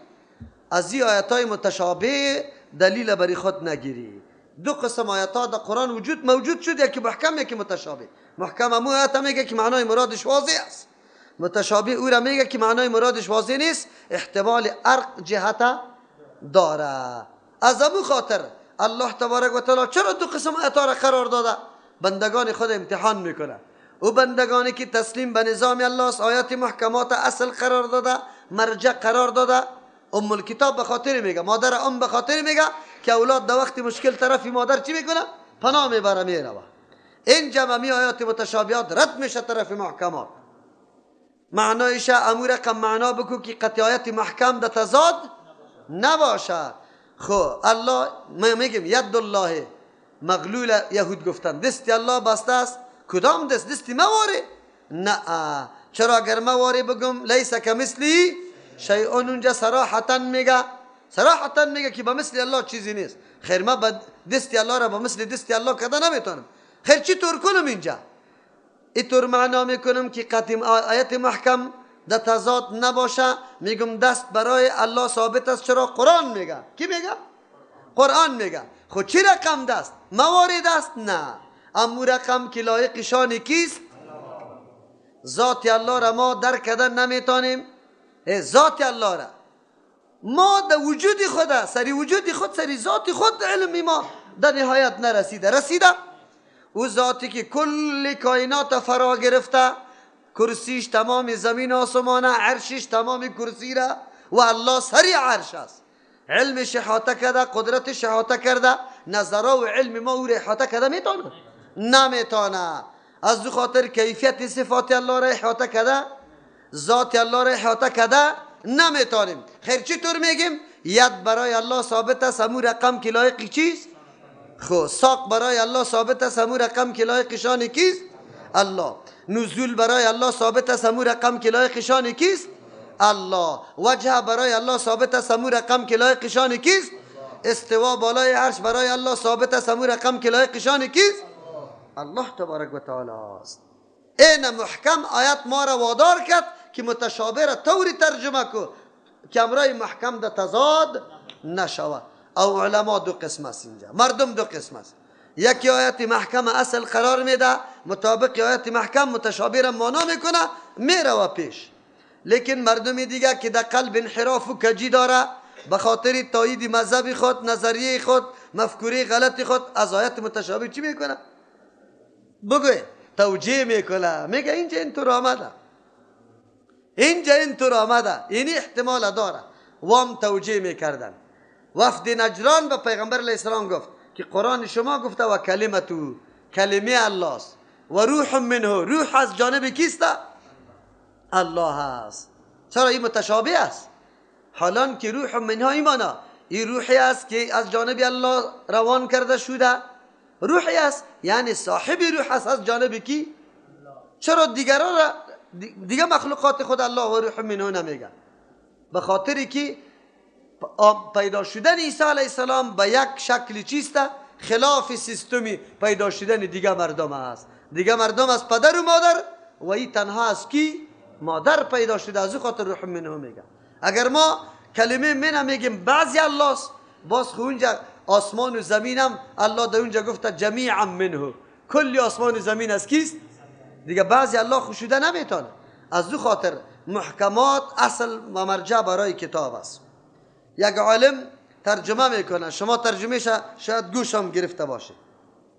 Speaker 1: از این آیت های متشابه دلیل بری خود نگیری. دو قسم آیت ها در قرآن وجود موجود شد، یکی محکم یکی متشابه. محکم امو آیت میگه که معنای مرادش واضح است، متشابه او را میگه که معنای مرادش واضح نیست، احتمال ارق جهت داره. از امو خاطر الله تبارک و تعالی چرا دو قسم آیت ها را قرار داده؟ بندگان خود امتحان میکنه. او بندگانی که تسلیم به نظام الله است، آیات محکمات اصل قرار داده، مرجع قرار داده. ام الکتاب به خاطر میگه، مادر ام به خاطر میگه که اولاد در وقت مشکل طرفی مادر چی میکنه؟ پناه میبره میروه. اینجا می آیات متشابهات رد میشه طرف محکمات. معنایش امو رقم معنا بکو که قطع آیت محکم در تضاد نباشه. خو الله ما میگیم ید الله مغلول، یهود گفتن دست الله بسته است. کدام دست؟ دستی مواره؟ نه. چرا اگر مواره بگم لیس کمثلی شیء، اونجا صراحتا میگه، صراحتا میگه که به مثل الله چیزی نیست. خیر ما با دستی الله را با مثل دستی الله کده نمیتونم. خیر چی طور کنم اینجا؟ اینطور معنا میکنم که قدیم آیت محکم در تضاد نباشه، میگم دست برای الله ثابت است. چرا؟ قرآن میگه. کی میگه؟ قرآن میگه. خب چی رقم دست؟ موارد است؟ نه. امو رقم که لایق شان کیست؟ ذات الله را ما درک کردن نمیتونیم. ذات الله را ما در وجود خود، سری وجود خود، سری ذات خود علم ما در نهایت نرسیده. رسیده او ذاتی که کل کائنات فرا گرفته، کرسیش تمام زمین آسمانه، عرشش تمام کرسی را، و الله سری عرش است. علمش احاطه کرده، قدرتش احاطه کرده، نظره و علم ما او را احاطه کرده میتونه؟ نمیتونه. از دو خاطر کیفیت صفات الله را احاطه کرده، ذات الله را احاطه کرده نمیتونیم. خیر چطور میگیم؟ ید برای الله ثابت است، همون رقم که لایق چیست؟ خو ساق برای الله ثابت است، همون رقم که لایق شان کیست؟ الله. نزول برای الله ثابت است، همون رقم که لایق شان کیست؟ الله. وجه برای الله ثابت است، همون رقم که لایق شان کیست؟ استوا بالای عرش برای الله ثابت است، همون رقم که لایق شان کیست؟ الله تبارک و تعالی است. این محکم آیت ما را وادار کرد که متشابه را طوری ترجمه کو که امرای محکم در تضاد نشود. او علما دو قسم است اینجا، مردم دو قسم است. یکی آیت محکم اصل قرار میده، مطابق آیت محکم متشابه را معنا میکنه، میره و پیش. لیکن مردم دیگه که در قلب انحراف و کجی داره، به خاطر تایید مذهب خود، نظریه خود، مفکوره غلط خود، از آیت متشابه چی میکنه؟ بگوی توجیه میکنه، میگه اینجا اینطور آمده، اینجا اینطور آمده، اینی احتمال داره. وام توجیه میکردن. وفد نجران به پیغمبر علیه السلام گفت که قرآن شما گفته و کلمتو، کلمه الله است، و روح منه، روح از جانب کیست؟ الله است. چرا این متشابه است؟ حالان که روح منه ایمانا، این روحی است که از جانب الله روان کرده شده، روحی است، یعنی صاحب روح است از جانب کی؟ چرا دیگران را، دیگه مخلوقات خود الله و روح منه نمیگه؟ به خاطری که پیدا شدن عیسی علیه السلام به یک شکل چیست؟ خلاف سیستمی پیدا شدن دیگه مردم است. دیگه مردم از پدر و مادر، و این تنها از کی؟ مادر پیدا شده، از او خاطر روح منه میگه. اگر ما کلمه منه میگیم بعضی الله است، باز خو اونجا آسمان و زمینم الله در اونجا گفته جمیعا منه، کلی آسمان و زمین از کیست؟ دیگه بعضی الله خوشوده نمیتونه. از او خاطر محکمات اصل و مرجع برای کتاب است. یک عالم ترجمه میکنه، شما ترجمه شاید گوشم گرفته باشه.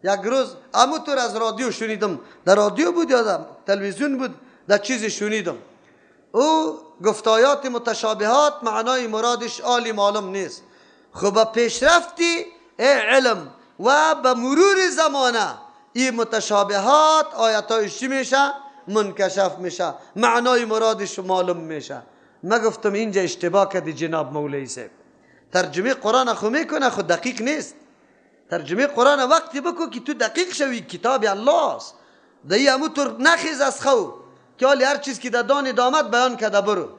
Speaker 1: یک روز اموتور از رادیو شنیدم، در رادیو بود یا در تلویزیون بود، در چیزی شنیدم، او گفت آیات متشابهات معنای مرادش عالی معلوم نیست. خب به پیشرفتی علم و به مرور زمانه این متشابهات آیاتایش چی میشه؟ منکشف میشه، معنای مرادش معلوم میشه. ما گفتم اینجا اشتباه کردی جناب مولوی صاحب. ترجمه قرآن خو میکنه، خو دقیق نیست. ترجمه قرآن وقتی بکو که تو دقیق شوی، کتاب الله است. دی امو تر نخیز از خو که حالی هر چیز که در دان دامد بیان کرده برو.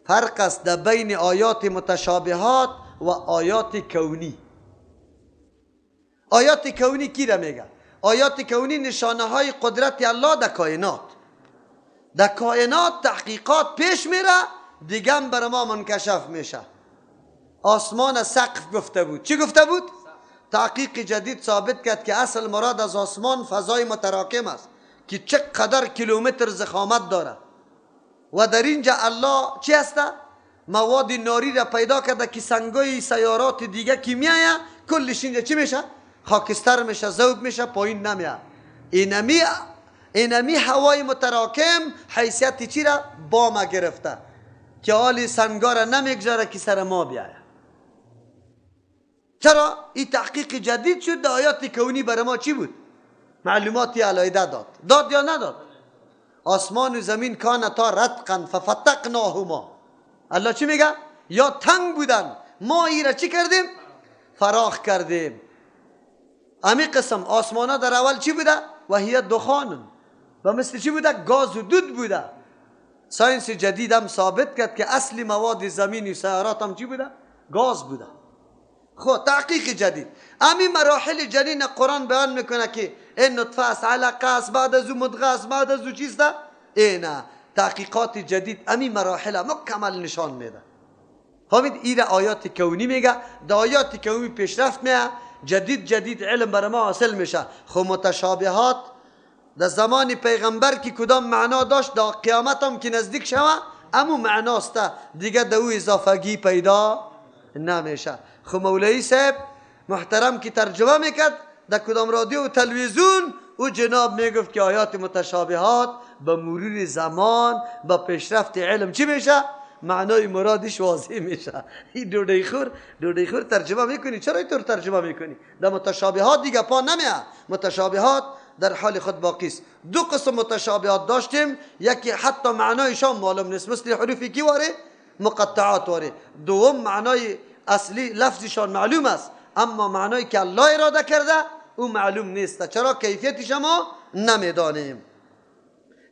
Speaker 1: فرق است در بین آیات متشابهات و آیات کونی. آیات کونی کی را میگه؟ آیات کونی نشانه های قدرت الله در کائنات. در کائنات تحقیقات پیش میره، دیگه هم بر ما منکشف میشه. آسمان سقف گفته بود. چی گفته بود؟ تحقیق جدید ثابت کرد که اصل مراد از آسمان فضای متراکم است که چقدر کیلومتر ضخامت داره. و در اینجا الله چی هسته؟ مواد ناری را پیدا کرده که سنگای سیارات دیگه که میایه کلش اینجا چی میشه؟ خاکستر میشه، ذوب میشه، پایین نمیاد. اینمی هوای متراکم حیثیت چی را؟ بام گرفته که حال سنگا را نمیگذاره که سر ما بیایه. چرا؟ این تحقیق جدید شد. در آیات کونی برای ما چی بود؟ معلوماتی علیحده داد. داد یا نداد؟ آسمان و زمین کانتا رتقا ففتقناهما. الله چی میگه؟ یا تنگ بودن، ما ای را چی کردیم؟ فراخ کردیم. امی قسم آسمان ها در اول چی بوده؟ و هی دخان، و مثل چی بوده؟ گاز و دود بوده. science جدید هم ثابت کرد که اصل مواد زمین و سیارات هم چی بوده؟ گاز بوده. خب تحقیق جدید امی مراحل جنین قرآن بیان میکنه که این نطفه است، علقه است، بعد از او مدغه است، بعد از او چیست؟ اینه تحقیقات جدید امی مراحل مکمل نشان میده. فهمید؟ ایره آیات کونی میگه. در آیات کونی پیشرفت میه، جدید جدید علم بر ما حاصل میشه. خب متشابهات در زمان پیغمبر که کدام معنا داشت، در قیامت هم که نزدیک شوه امو معناست، دیگه در او اضافگی پیدا نمیشه. خب مولوی صاحب محترم که ترجمه میکرد در کدام رادیو و تلویزیون، او جناب میگفت که آیات متشابهات به مرور زمان با پیشرفت علم چی میشه؟ معنای مرادش واضح میشه. این دوده خور ترجمه میکنی، چرا اینطور ترجمه میکنی؟ در متشابهات دیگه پا نمیه، متشابهات در حال خود باقی است. دو قسم متشابهات داشتیم، یکی حتی معنایشان معلوم نیست، مثل حروف کی واره؟ مقطعات واره. دوم معنای اصلی لفظشان معلوم است، اما معنایی که الله اراده کرده او معلوم نیست. چرا؟ کیفیتش ما نمیدانیم.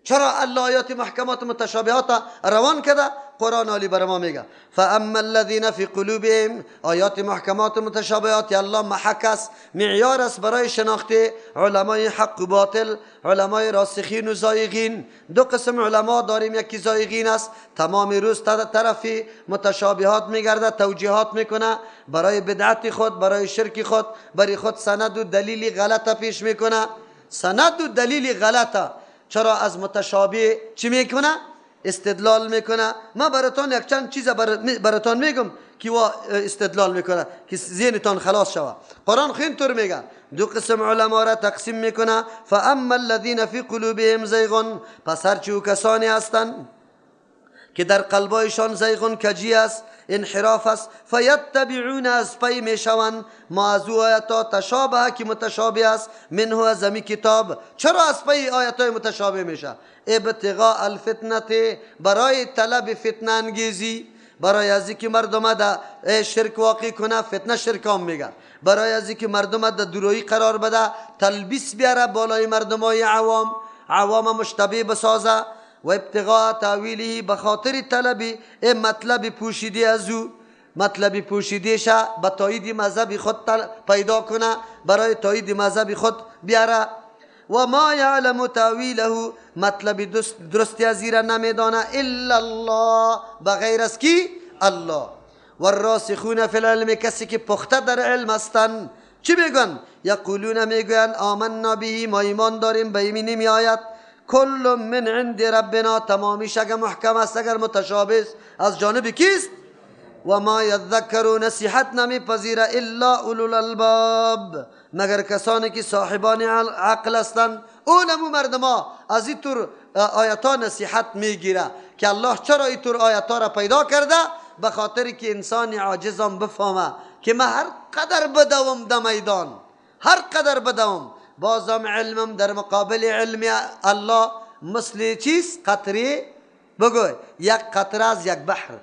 Speaker 1: چرا الله آیات محکمات متشابهات روان کرده؟ قرآن عالی بر ما میگه فاما الذین فی قلوبهم، آیات محکمات متشابهات الله محک است، معیار است برای شناخت علمای حق و باطل، علمای راسخین و زایغین. دو قسم علما داریم، یکی زایغین است، تمام روز طرفی متشابهات میگرده، توجیهات میکنه برای بدعت خود، برای شرک خود، برای خود سند و دلیل غلط پیش میکنه، سند و دلیل غلطه. چرا از متشابه چی میکنه؟ استدلال میکنه. ما براتون یک چند چیز براتون میگم که استدلال میکنه که ذهنتان خلاص شوه. قرآن خیلی طور میگه دو قسم علما را تقسیم میکنه. فاما الذین فی قلوبهم زیغ، پس هرچی کسانی هستند که در قلبایشان زیغ کجی است، انحراف است، فیتبعون از پی میشوند ما از او آیتا تشابه که متشابه است، منه از امی کتاب. چرا از پی آیتای متشابه میشه؟ ابتغاء الفتنه، برای طلب فتنه انگیزی، برای از اینکه مردم در شرک واقع کنه، فتنه شرک هم میگه، برای از اینکه مردم در درویی قرار بده، تلبیس بیاره بالای مردمای عوام، عوام مشتبه بسازه، و ابتغاء تاویله، بخاطر طلب مطلب پوشیده از او، مطلب پوشیده شه به تایید مذهب خود پیدا کنه، برای تایید مذهب خود بیاره. و ما یعلم تاویله، مطلب درستی از را نمیدانه الا الله، بغیر از کی؟ الله. والراسخون فی العلم، کسی که پخته در علم هستند چی میگن؟ یقولون، میگوین آمنا به، ما ایمان داریم به این آیت، کل من عند ربنا، تمامیش اگر محکم است، اگر متشابه است از جانب کیست؟ و ما یذکر، نصیحت نمیپذیره الا اولو الالباب، مگر کسانی که صاحبان عقل هستند. اونمو مردما از این طور آیت ها نصیحت میگیره که الله چرا این طور آیت ها را پیدا کرده؟ به خاطر که انسان عاجزم بفهمه که من هر قدر بدوم در میدان، هر قدر بدوم، بازم علمم در مقابل علم الله مثل چیز؟ قطره، بگو یک قطره از یک بحر.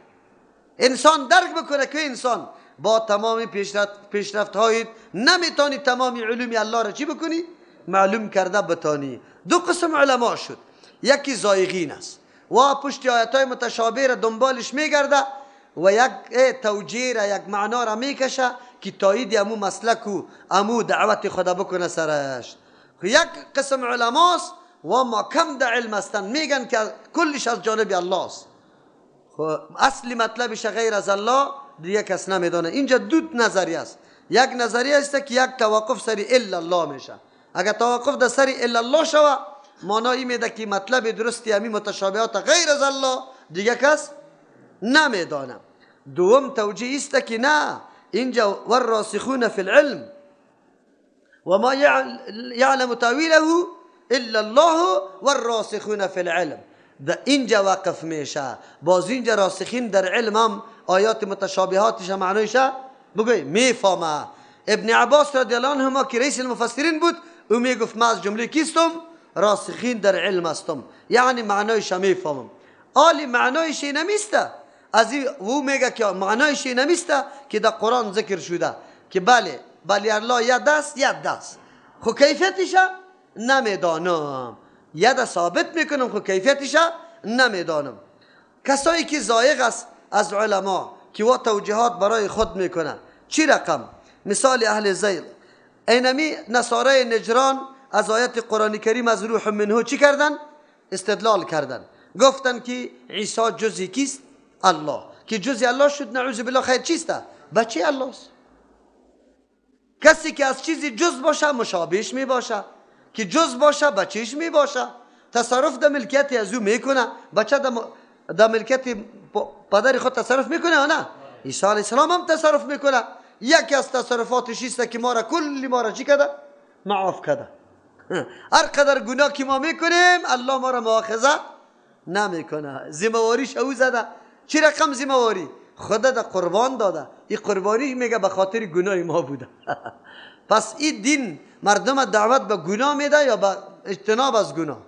Speaker 1: انسان درک بکنه که انسان با تمام پیشرفت هایت نمیتونی تمام علوم الله را چی بکنی؟ معلوم کرده بتانی. دو قسم علما شد، یکی زایغین است و پشت آیت های متشابه را دنبالش میگرده و یک توجیه را، یک معنا را میکشه که تایید امو مسلک و امو دعوت خدا بکنه سرش. یک قسم علماست و ما کم در علم هستن، میگن که کلش از جانب الله است، اصل مطلبش غیر از الله دیگه کس نمیدانه. اینجا دو نظریه است، یک نظریه است که یک توقف سری الا الله میشه. اگر توقف در سری الا الله شوه، معنی میده که مطلب درستی امی متشابهات غیر از الله دیگه کس نمیدانه. دوم توجیه است که نه، اینجا والراسخون فی العلم و ما یعلم تاویله الا الله والراسخون فی العلم، در اینجا وقف میشه. باز اینجا راسخین در علم هم آیات متشابهاتش معنایش بگوی میفهمه. ابن عباس رضی الله عنهما که رئیس المفسرین بود، او میگفت ما از جمله کیستم؟ راسخین در علم هستم، یعنی معنایش میفهمم. آلی معنایش نمیسته، از او میگه که معنایش نمیسته که در قرآن ذکر شده که بله بله الله ید است، ید است، خو کیفیتش نمیدانم. ید ثابت میکنم خو کیفیتش نمیدانم. کسایی که زایغ است از علما که وا توجیهات برای خود میکنه، چی رقم؟ مثال اهل زیغ، اینمی نصارای نجران از آیت قرآن کریم از روح منه چی کردن؟ استدلال کردن، گفتن که عیسی جزی کیست؟ الله. که جزی الله شد نعوذ بالله خیر چیست؟ بچه الله است. کسی که از چیزی جز باشه مشابهش می باشه، که جز باشه بچهش می باشه، تصرف در ملکیت از او میکنه، بچه در ملکیت پدر خود تصرف میکنه یا نه؟ عیسی علیه السلام هم تصرف میکنه. یکی از تصرفاتش است که ما را کلی ما را چی کرده؟ معاف کرده. هر قدر گناه که ما میکنیم الله ما را مؤاخذه نمیکنه. ذمه‌واریش او زده. چی رقم ذمه‌واری؟ خدا در قربان داده. این قربانی میگه به خاطر گناه ما بوده. پس این دین مردم دعوت به گناه میده یا به اجتناب از گناه؟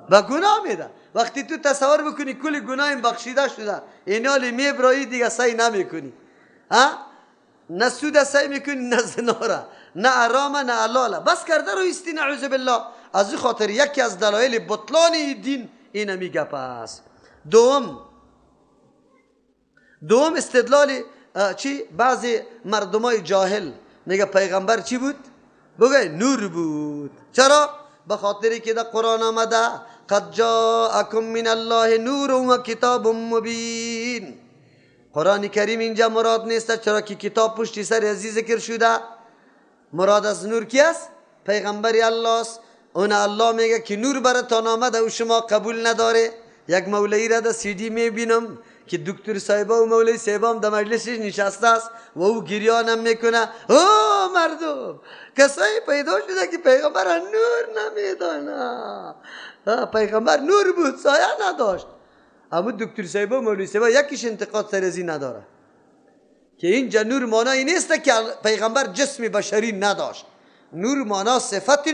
Speaker 1: به گناه میده. وقتی تو تصور بکنی کل گناه بخشیده شده، اینالی میبرایی دیگه سعی نمیکنی، ها؟ نه سود سعی میکنی، نه زنا، نه حرام، نه حلاله، بس کرده رو ایستی نعوذ بالله. از این خاطر یکی از دلایل بطلان دین اینه میگه. پس دوم استدلال چی؟ بعضی مردمای جاهل میگه پیغمبر چی بود؟ بگه نور بود. چرا؟ به خاطری که در قرآن آمده قد جاءکم من الله نور و کتاب مبین. قرآن کریم اینجا مراد نیست، چرا که کتاب پشتی سر ازی ذکر شده. مراد از نور کی است؟ پیغمبر الله است. اون الله میگه که نور براتان آمده و شما قبول نداره. یک مولوی را در سی دی میبینم که دکتر صاحبا و مولوی صاحبا هم در مجلسش نشسته است و او گریانم میکنه. او مردم کسایی پیدا شده که پیغمبر نور نمیدانه. پیغمبر نور بود، سایه نداشت. اما دکتر صاحبا و مولوی صاحبا یکیش انتقاد سر ازی نداره که اینجا نور معنای نیست که پیغمبر جسم بشری نداشت. نور معنا صفت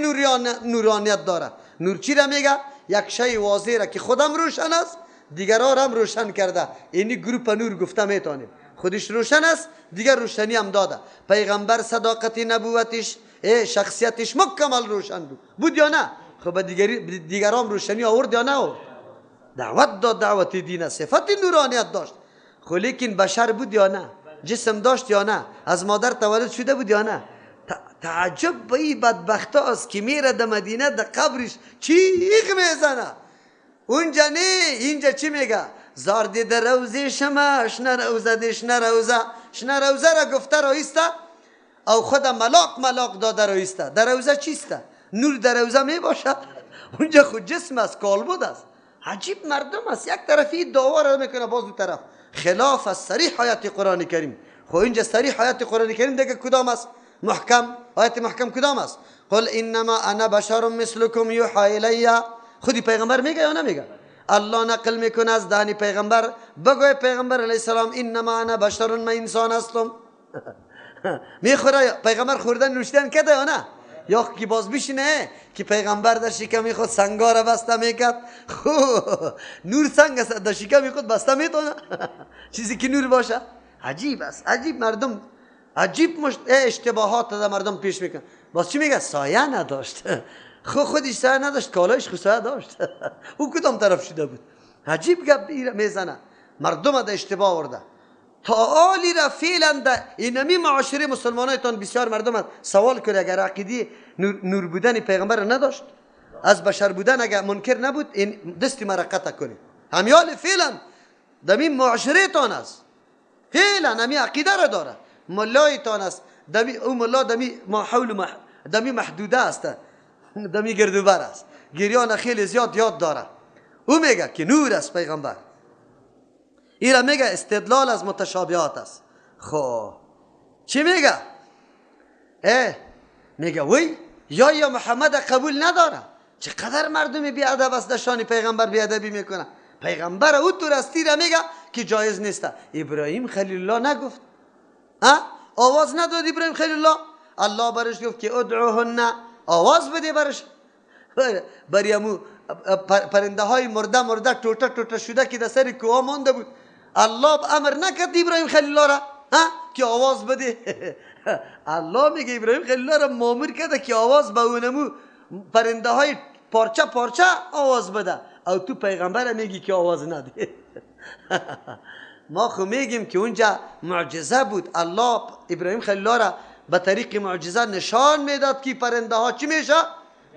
Speaker 1: نورانیت داره. نور چی را میگه؟ یک شی واضح را که خودم روشن است دیگران هم روشن کرده. اینی گروپ نور گفته میتونیم. خودش روشن است دیگر روشنی هم داده. پیغمبر صداقت نبوتش شخصیتش مکمل روشن بود. بود یا نه؟ خب دیگران روشنی آورد یا نه آورد؟ دعوت داد، دعوت دین، صفت نورانیت داشت. خب لیکن بشر بود یا نه؟ جسم داشت یا نه؟ از مادر تولد شده بود یا نه؟ تعجب به این بدبخت است که میره در مدینه در قبرش چیغ میزنه. اونجا نه، اینجا چی میگه؟ زار دیده روزه شما شنه روزه ده شنه روزه شنه روزه را گفته رایسته او خود ملاق ملاق داده رایسته. در روزه چیسته؟ نور در روزه میباشه. اونجا خود جسم است، کالبد است. عجیب مردم است. یک طرفی دعوا را میکنه، باز دو طرف خلاف از صریح آیت قرآن کریم. خب اینجا صریح آیت قرآن کریم دیگه کدام است؟ محکم. آیت محکم کدام است؟ قل انما انا بشر مثلکم یوحى الی. خودی پیغمبر میگه یا نمیگه؟ الله نقل میکنه از دهن پیغمبر. بگوی پیغمبر علیه السلام انما انا بشر، من انسان هستم. میخوره پیغمبر خوردن نوشیدن کده یا نه؟ یا که باز بشینه که پیغمبر در شکم خود سنگا را بسته میکرد. خو نور سنگ است، در شکم خود بسته میتونه چیزی که نور باشه. عجیب است، عجیب مردم، عجیب اشتباهات در مردم پیش میکنه. باز چی میگه؟ سایه نداشت. خو خودش سایه نداشت، کالایش خو سایه داشت. او کدام طرف شده بود؟ عجیب گپ میزنه، مردم در اشتباه آورده. تا آلی را فعلا در اینمی معاشره مسلمانایتان بسیار مردم سوال کنه اگر عقیده نور بودن پیغمبر را نداشت، از بشر بودن اگر منکر نبود، این دستی مرا قطع کنه. همیال فعلا در این معاشره تان است، فعلا همی عقیده را داره، ملایتان است، دمی او ملا دمی ما حول دمی محدوده است، دمی گردوبر است، گریان خیلی زیاد یاد داره. او میگه که نور است پیغمبر. ایرا میگه استدلال از متشابهات است. خب چی میگه؟ میگه وی یا محمد قبول نداره. چقدر مردم بی ادب است، شان پیغمبر بی ادبی میکنه. پیغمبر او تو راستی را میگه که جایز نیست. ابراهیم خلیل الله نگفت، ها آواز نداد ابراهیم خلیل الله. الله برش گفت که ادعوهن، آواز بده برش. بریامو پرنده های مرده مرده توته توته شده که در سر کوه مانده بود، الله امر نکرد ابراهیم خلیل الله را ها که آواز بده. الله میگه ابراهیم خلیل الله را مامور کرده که آواز به اونمو پرنده های پارچه پارچه آواز بده، او تو پیغمبر میگی که آواز نده. ما خو میگیم که اونجا معجزه بود، الله ابراهیم خلیل الله را به طریق معجزه نشان میداد که پرنده ها چی میشه،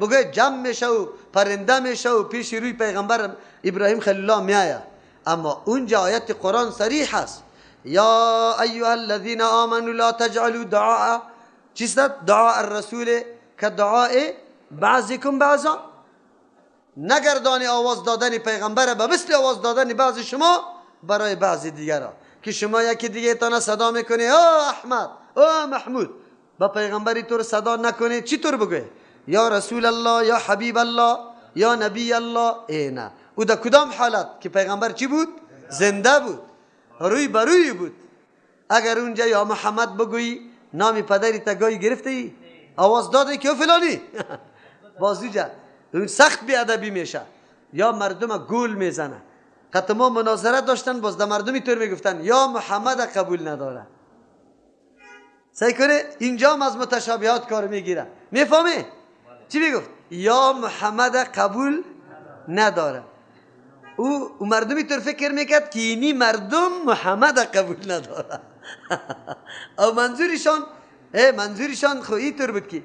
Speaker 1: بگه جمع میشه و پرنده میشه و پیش روی پیغمبر ابراهیم خلیل الله میآید. اما اونجا آیت قرآن صریح است، یا ایها الذین آمنوا لا تجعلوا دعاء چیست؟ دعاء الرسول که دعاء بعضکم بعضا. نگردان آواز دادن پیغمبر به مثل آواز دادن بعض شما برای بعض دیگرا، که شما یکی دیگه تانه صدا میکنه او احمد او محمود، با پیغمبری طور صدا نکنه. چی طور بگه؟ یا رسول الله، یا حبیب الله، یا نبی الله. ای نه، او در کدام حالت که پیغمبر چی بود؟ زنده بود، روی بروی بود. اگر اونجا یا محمد بگویی، نام پدری تا گاهی گرفته ای، آواز داده که او فلانی، بازوجا اون سخت بی ادبی میشه، یا مردم گول میزنه. حتی ما مناظره داشتن، باز در مردمی طور میگفتن یا محمد قبول نداره. سعی کنه اینجا هم از متشابهات کار میگیره. میفهمی؟ چی میگفت؟ یا محمد قبول نداره. او مردمی طور فکر میکرد که اینی مردم محمد قبول نداره. او منظورشان خو اینطور بود که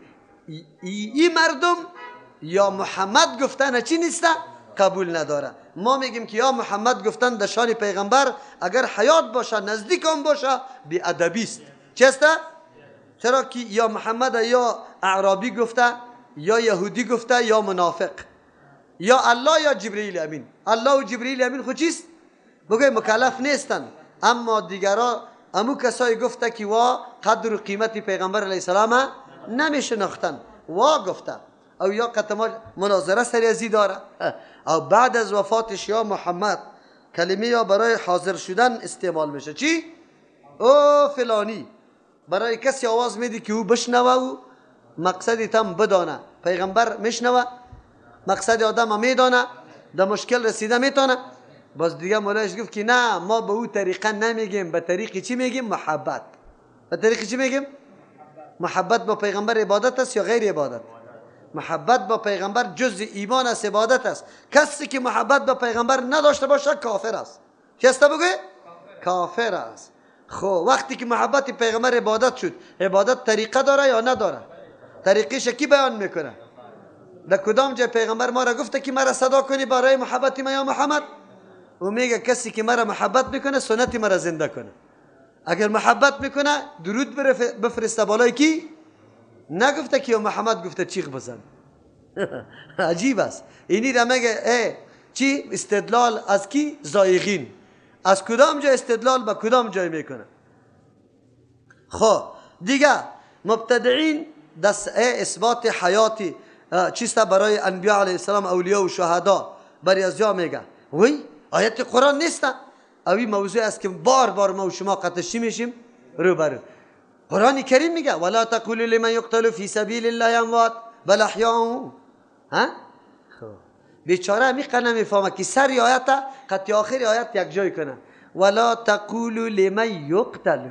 Speaker 1: ای مردم یا محمد گفتن چی نیسته؟ قبول نداره. ما میگیم که یا محمد گفتن در شان پیغمبر اگر حیات باشه، نزدیک هم باشه، بی ادبی است. چی است؟ چرا که یا محمد یا اعرابی گفته، یا یهودی گفته، یا منافق، یا الله یا جبرئیل امین. الله و جبرئیل امین خود چیست؟ بگه مکلف نیستن. اما دیگرا امو کسایی گفته که وا قدر و قیمت پیغمبر علیه السلام نمیشناختن، وا گفته. او یا قطما مناظره سری ازی داره. او بعد از وفاتش یا محمد کلمه یا برای حاضر شدن استعمال میشه. چی؟ او فلانی، برای کسی آواز میدی که او بشنوه و مقصدی تم بدانه. پیغمبر میشنوه، مقصد آدم میدانه، در مشکل رسیده میتونه. باز دیگه مولایش گفت که نه، ما به او طریقه نمیگیم، به طریق چی میگیم؟ محبت. به طریق چی میگیم؟ محبت با پیغمبر عبادت است یا غیر عبادت؟ محبت با پیغمبر جز ایمان است، عبادت است. کسی که محبت با پیغمبر نداشته باشه کافر است. چی است بگه؟ کافر است. خب وقتی که محبت پیغمبر عبادت شد، عبادت طریقه داره یا نداره؟ طریقش کی بیان میکنه؟ در کدام جای پیغمبر ما را گفته که مرا صدا کنی برای محبت ما یا محمد؟ او میگه کسی که مرا محبت میکنه سنت مرا زنده کنه. اگر محبت میکنه درود بفرسته بالای کی؟ نگفته که محمد گفته چیغ بزن. عجیب است. اینی را میگه چی؟ استدلال از کی؟ زایغین. از کدام جای استدلال به کدام جای میکنه؟ خب دیگه مبتدعین دست اثبات حیاتی چیست برای انبیاء علیه السلام، اولیاء و شهدا، برای ازیا میگه وی آیت قرآن نیست. اوی موضوع است که بار بار ما و شما قطشی میشیم روبرو. قرآن کریم میگه ولا تقولوا لمن یقتل فی سبیل الله اموات بل احیاء. ها بیچاره همی نمیفهمه که سر آیت قطع آخر آیت یک جای کنه. ولا تقولوا لمن یقتل،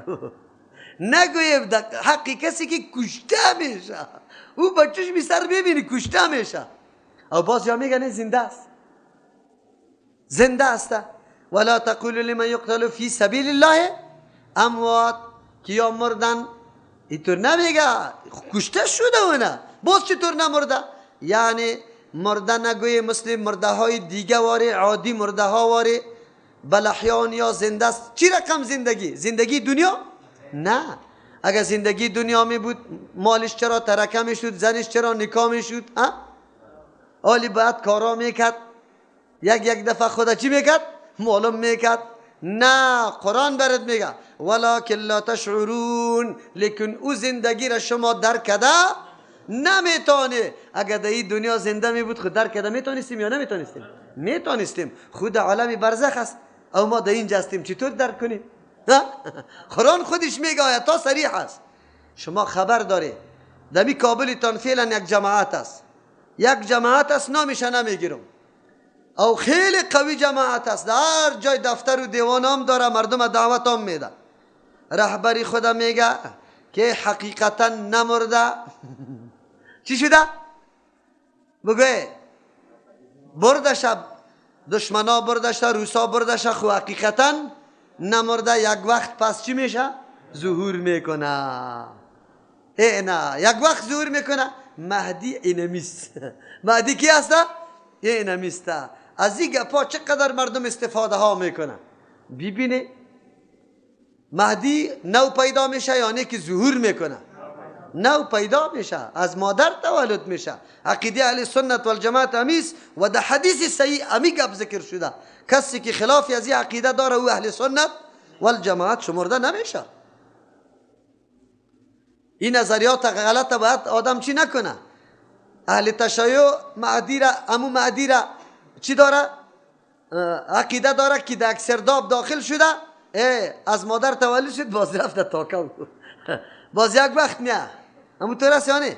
Speaker 1: نگوییم حقی کسی که کشته میشه، او با چشم سر میبینی کشته میشه، او باز یا میگه نه زنده است، زنده است. ولا تقولوا لمن یقتل فی سبیل الله اموات، که یا مردن اینطور نمیگه کشته شده و نه، باز چطور نمرده؟ یعنی مرده نگوی مثل مرده های دیگه واره، عادی مرده ها واره، بل احیان یا زنده است. چی رقم زندگی؟ زندگی دنیا؟ نه. اگر زندگی دنیا می بود مالش چرا ترکه می شد، زنش چرا نکاح می شد؟ آلی باید کارا میکرد، یک یک دفعه خدا چی میکرد؟ معلوم میکرد. نه، قرآن برات میگه ولکن لا تشعرون، لیکن او زندگی را شما درک کرده نمیتونه. اگر در این دنیا زنده می بود خود درک کرده میتونستیم یا نمیتونستیم؟ میتونستیم. خود عالم برزخ است او ما در اینجا هستیم، چطور درک کنیم؟ قرآن خودش میگه آیت ها صریح است. شما خبر داره دمی کابلتان فعلا یک جماعت است، یک جماعت است نامش نمیگیرم، او خیلی قوی جماعت است، در جای دفتر و دیوان هم داره، مردم دعوت هم میده. رهبری خدا میگه که حقیقتا نمرده. چی شده؟ بگوی بردش، دشمنا بردش، روسا بردش، خو حقیقتا نمرده. یک وقت پس چی میشه؟ ظهور میکنه. ای نه، یک وقت ظهور میکنه. مهدی اینمیست. مهدی کی هست؟ اینمیست. از این گپا چقدر مردم استفاده ها میکنه. ببینه مهدی نو پیدا میشه یعنی که ظهور میکنه، نو پیدا میشه، از مادر تولد میشه. عقیده اهل سنت والجماعت امیست و در حدیث صحیح امی گپ ذکر شده. کسی که خلاف از این عقیده داره او اهل سنت والجماعت شمرده نمیشه. این نظریات غلط باید آدم چی نکنه. اهل تشیع مهدی را، امو مهدی را چی داره؟ عقیده داره که در سرداب داخل شده، از مادر تولد شد، باز رفت تاکه باز یک وقت میه. همون طور است یا نه؟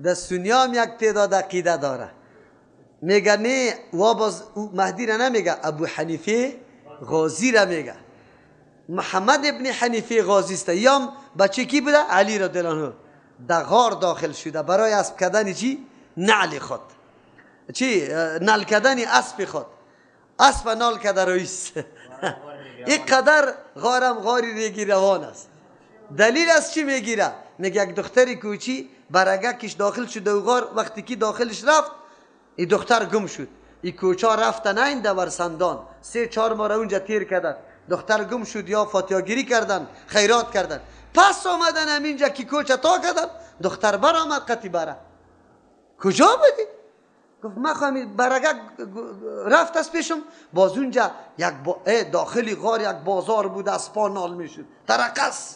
Speaker 1: در سنیا هم یک تعداد عقیده داره، میگه نه وا باز مهدی را نمیگه، ابو حنیفه غازی را میگه. محمد ابن حنیفه غازی است. یام بچه کی بوده؟ علی را دلانو در غار داخل شده برای اسب کردن چی؟ نعل خود، چی؟ نعل کردن اسب خود، اسب نال کرده رئیس. این قدر غارم غاری ریگی روان است. دلیل از چی میگیره؟ میگه یک دختری کوچی برگکش داخل شده و غار، وقتی که داخلش رفت این دختر گم شد. این کوچا رفتن این دور سندان 3-4 ماه اونجا تیر کردن، دختر گم شد، یا فاتحه کردن، خیرات کردن، پس آمدن همینجا که کوچه تا کردن، دختر بر آمد قطی بره. کجا بودی؟ گفت من خواهم برگک رفت از پیشم. باز اونجا یک داخلی غار یک بازار بود، اسپا نال میشد، ترقص.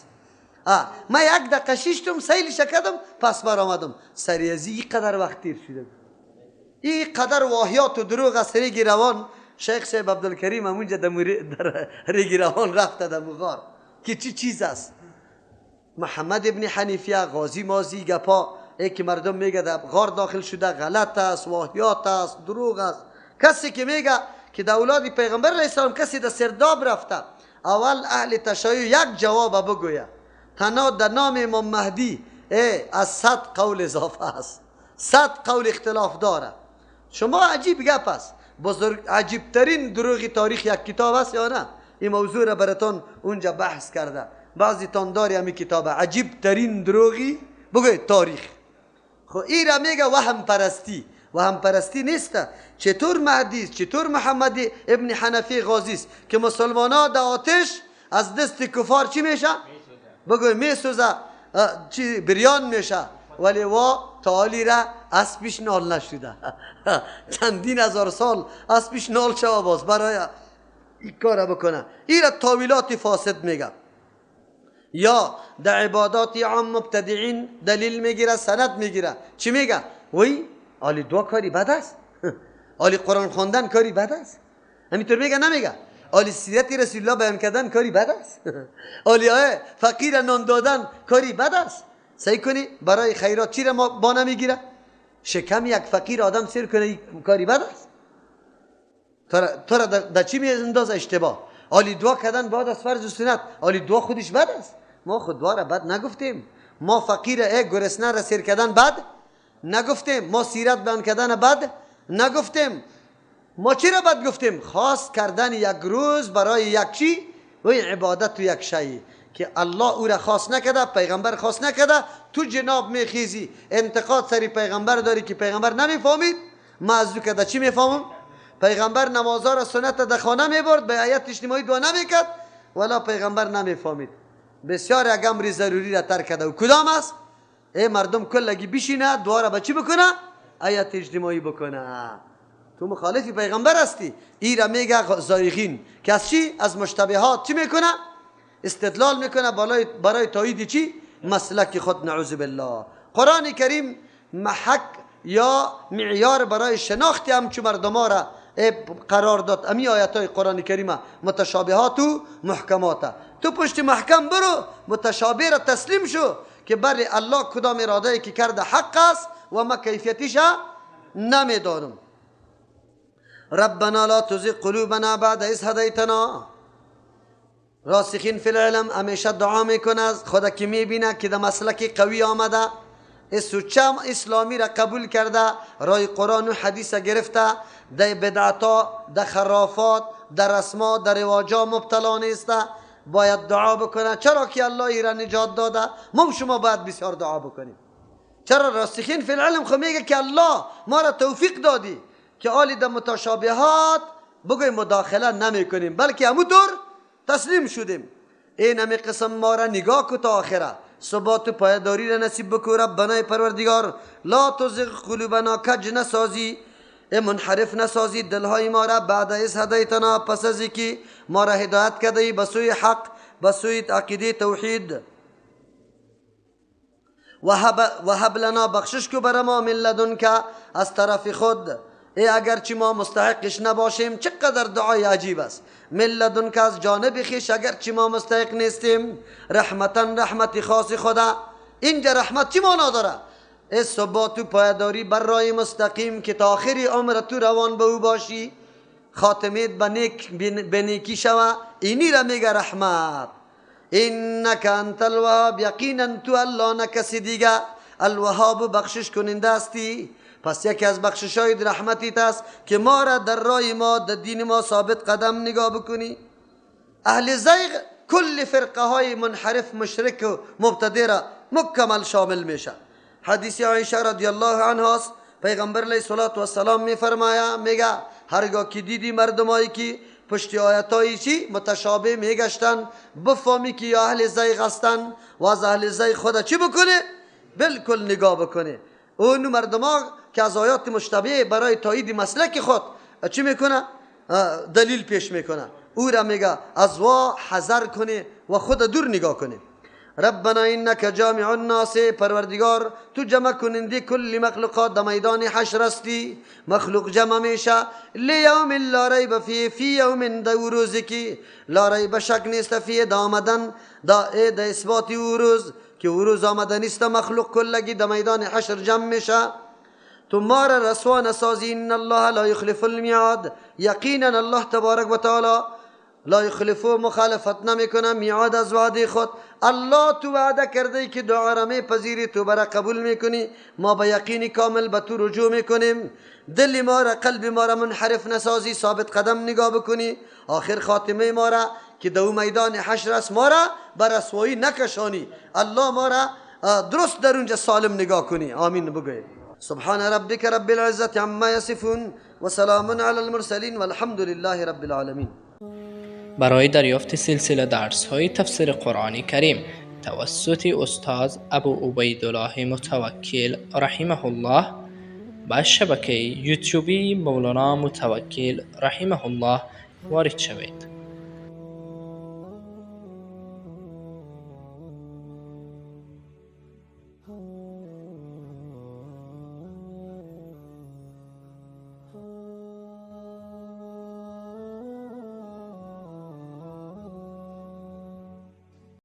Speaker 1: من یک دقیقه شیشتم سیلش کردم پس بر آمدم. سری از این قدر وقت تیر شده، این قدر واهیات و دروغ از ریگ روان. شیخ صاحب عبدالکریم هم اونجا در ریگ روان رفته در غار که چی چیز است. محمد ابن حنیفیه غازی مازی گپا ای که مردم میگه در غار داخل شده غلط است، واهیات است، دروغ است. کسی که میگه که در اولاد پیغمبر علیه السلام کسی در سرداب رفته، اول اهل تشیع یک جواب بگویه، تنها در نام امام مهدی از 100 قول اضافه است، 100 قول اختلاف داره. شما عجیب گپ است. بزرگ عجیب ترین دروغ تاریخ یک کتاب است یا نه؟ این موضوع را براتون اونجا بحث کرده، بعضی تان داری همی کتاب عجیب ترین دروغی بگوید تاریخ. خب این را میگه وهم پرستی. وهم پرستی نیست. چطور مهدی است، چطور محمد ابن حنفی غازی است که مسلمان ها در آتش از دست کفار چی میشه؟ بگوی میسوزه، چی بریان میشه، ولی وا تعالی را اسبش نال نشده. چندین هزار سال اسبش نال شوه باز برای این کار بکنه. این را تاویلات فاسد میگه. یا در عبادات عام مبتدعین دلیل میگیره، سند میگیره. چی میگه؟ وی آلی دعا کاری بد است، آلی قرآن خواندن کاری بد است. همینطور میگه نمیگه؟ آلی سیرت رسول الله بیان کردن کاری بد است؟ آلی فقیر نان دادن کاری بد است؟ سعی کنی برای خیرات چی را ما با نمیگیره؟ شکم یک فقیر آدم سیر کنه کاری بد است؟ تو را در چی می انداز اشتباه؟ آلی دعا کردن بعد از فرض و سنت، آلی دعا خودش بد است؟ ما خود دعا را بد نگفتیم، ما فقیر گرسنه را سیر کردن بد نگفتیم، ما سیرت بیان کردن بد نگفتیم، ما چی را بد گفتیم؟ خاص کردن یک روز برای یک چی؟ و عبادت و یک شی که الله او را خاص نکرده، پیغمبر خاص نکرده، تو جناب میخیزی انتقاد سری پیغمبر داری که پیغمبر نمیفهمید. ما از او کده چی میفهمم؟ پیغمبر نمازها را سنت در خانه میبرد، به هیئت اجتماعی دعا نمیکرد، ولا پیغمبر نمیفهمید. بسیار یک امر ضروری را ترک کرده. و کدام است؟ ای مردم کلگی بشینه دعا را به چی بکنه؟ هیئت اجتماعی بکنه. تو مخالفی پیغمبر هستی. ای را میگه زایغین که از چی؟ از مشتبهات چی میکنه؟ استدلال میکنه برای تایید چی؟ مسلک خود. نعوذ بالله. قرآن کریم محک یا معیار برای شناخت همچو مردم ها را قرار داد. امی آیت های قرآن کریم متشابهات و محکمات. تو پشت محکم برو، متشابه را تسلیم شو که بله الله کدام اراده که کرده حق است و ما کیفیتش نمیدانم. ربنا لا تزغ قلوبنا بعد إذ هدیتنا. راسخین فی العلم همیشه دعا میکنه، خدا که میبینه که در مسلک قوی آمده، سوچم اسلامی را قبول کرده، رای قرآن و حدیث گرفته، در بدعتا، در خرافات، در رسما، در رواجا مبتلا نیسته، باید دعا بکنه. چرا که الله ای را نجات داده؟ ما شما باید بسیار دعا بکنیم. چرا راسخین فی العلم خو میگه که الله ما را توفیق دادی که آلی در متشابهات بگوی مداخله نمی کنیم، بلکه همونطور تسلیم شدیم. این همی قسم ما را نگاه کو تا آخره، ثبات و پایداری را نصیب بکو. ربنا پروردگار لا تزغ قلوبنا، کج نسازی، منحرف نسازی دلهای ما را بعد از هدایتنا، پس از اینکه ما را هدایت کرده به سوی حق، به سوی عقیده توحید. وهب لنا، بخشش کو بر ما، من لدنک، از طرف خود. ای اگرچه ما مستحقش نباشیم، چقدر دعای عجیب است. من لدنک، از جانب خویش، اگرچه ما مستحق نیستیم، رحمتا، رحمت خاص خدا. اینجا رحمت چی معنا داره؟ ای ثبات و پایداری بر راه مستقیم که تا آخر عمر تو روان به او باشی، خاتمت به نیکی شوه، اینی را میگه رحمت. انک انت الوهاب، یقینا تو الله نه کسی دیگه، الوهاب بخشش کننده هستی. پس یکی از بخشش های رحمتیت است که ما را در رای ما، در دین ما ثابت قدم نگاه بکنی. اهل زیغ کل فرقه های منحرف، مشرک و مبتدع را مکمل شامل میشه. حدیث عایشه رضی الله عنها است، پیغمبر علیه الصلاة والسلام میفرماید، میگه هرگاه که دیدی مردمایی که پشت آیتایی چی متشابه میگشتن، بفهمی که یا اهل زیغ هستن و از اهل زیغ خود چی بکنه؟ بالکل نگاه بکنه. اون مردما که از آیات مشتبه برای تایید مسلک خود چی میکنه؟ دلیل پیش میکنه. او را میگه از وا حذر کنه و خود دور نگاه کنه. ربنا انک جامع الناس، پروردگار تو جمع کننده کل مخلوقات در میدان حشر هستی، مخلوق جمع میشه. لیوم لا ریب فیه، فی یوم، در روزی که لا ریب شک نیست، فیه در آمدن، در اثبات او روز که او روز آمده نیست، مخلوق کلگی در میدان حشر جمع میشه. تو ما را رسوا نسازی. ان الله لا یخلف المیعاد، یقینا الله تبارک و تعالی لا یخلف، مخالفت نمیکنه میعاد از وعده خود. الله تو وعده کرده که دعا را میپذیری، تو برا قبول میکنی، ما به یقین کامل به تو رجوع میکنیم. دل ما را، قلب ما را منحرف نسازی، ثابت قدم نگاه بکنی. آخر خاتمه ما را که دو میدان حشر است، ما را به رسوایی نکشانی. الله ما را درست در اونجا سالم نگاه کنی. آمین بگوید. سبحان ربك رب العزة عما يصفون وسلام على المرسلين والحمد لله رب العالمين.
Speaker 2: برای دریافت سلسله درس های تفسیر قرآن کریم توسط استاد ابو عبیدالله متوکل رحمه الله به شبکه یوتیوبی مولانا متوکل رحمه الله وارد شوید.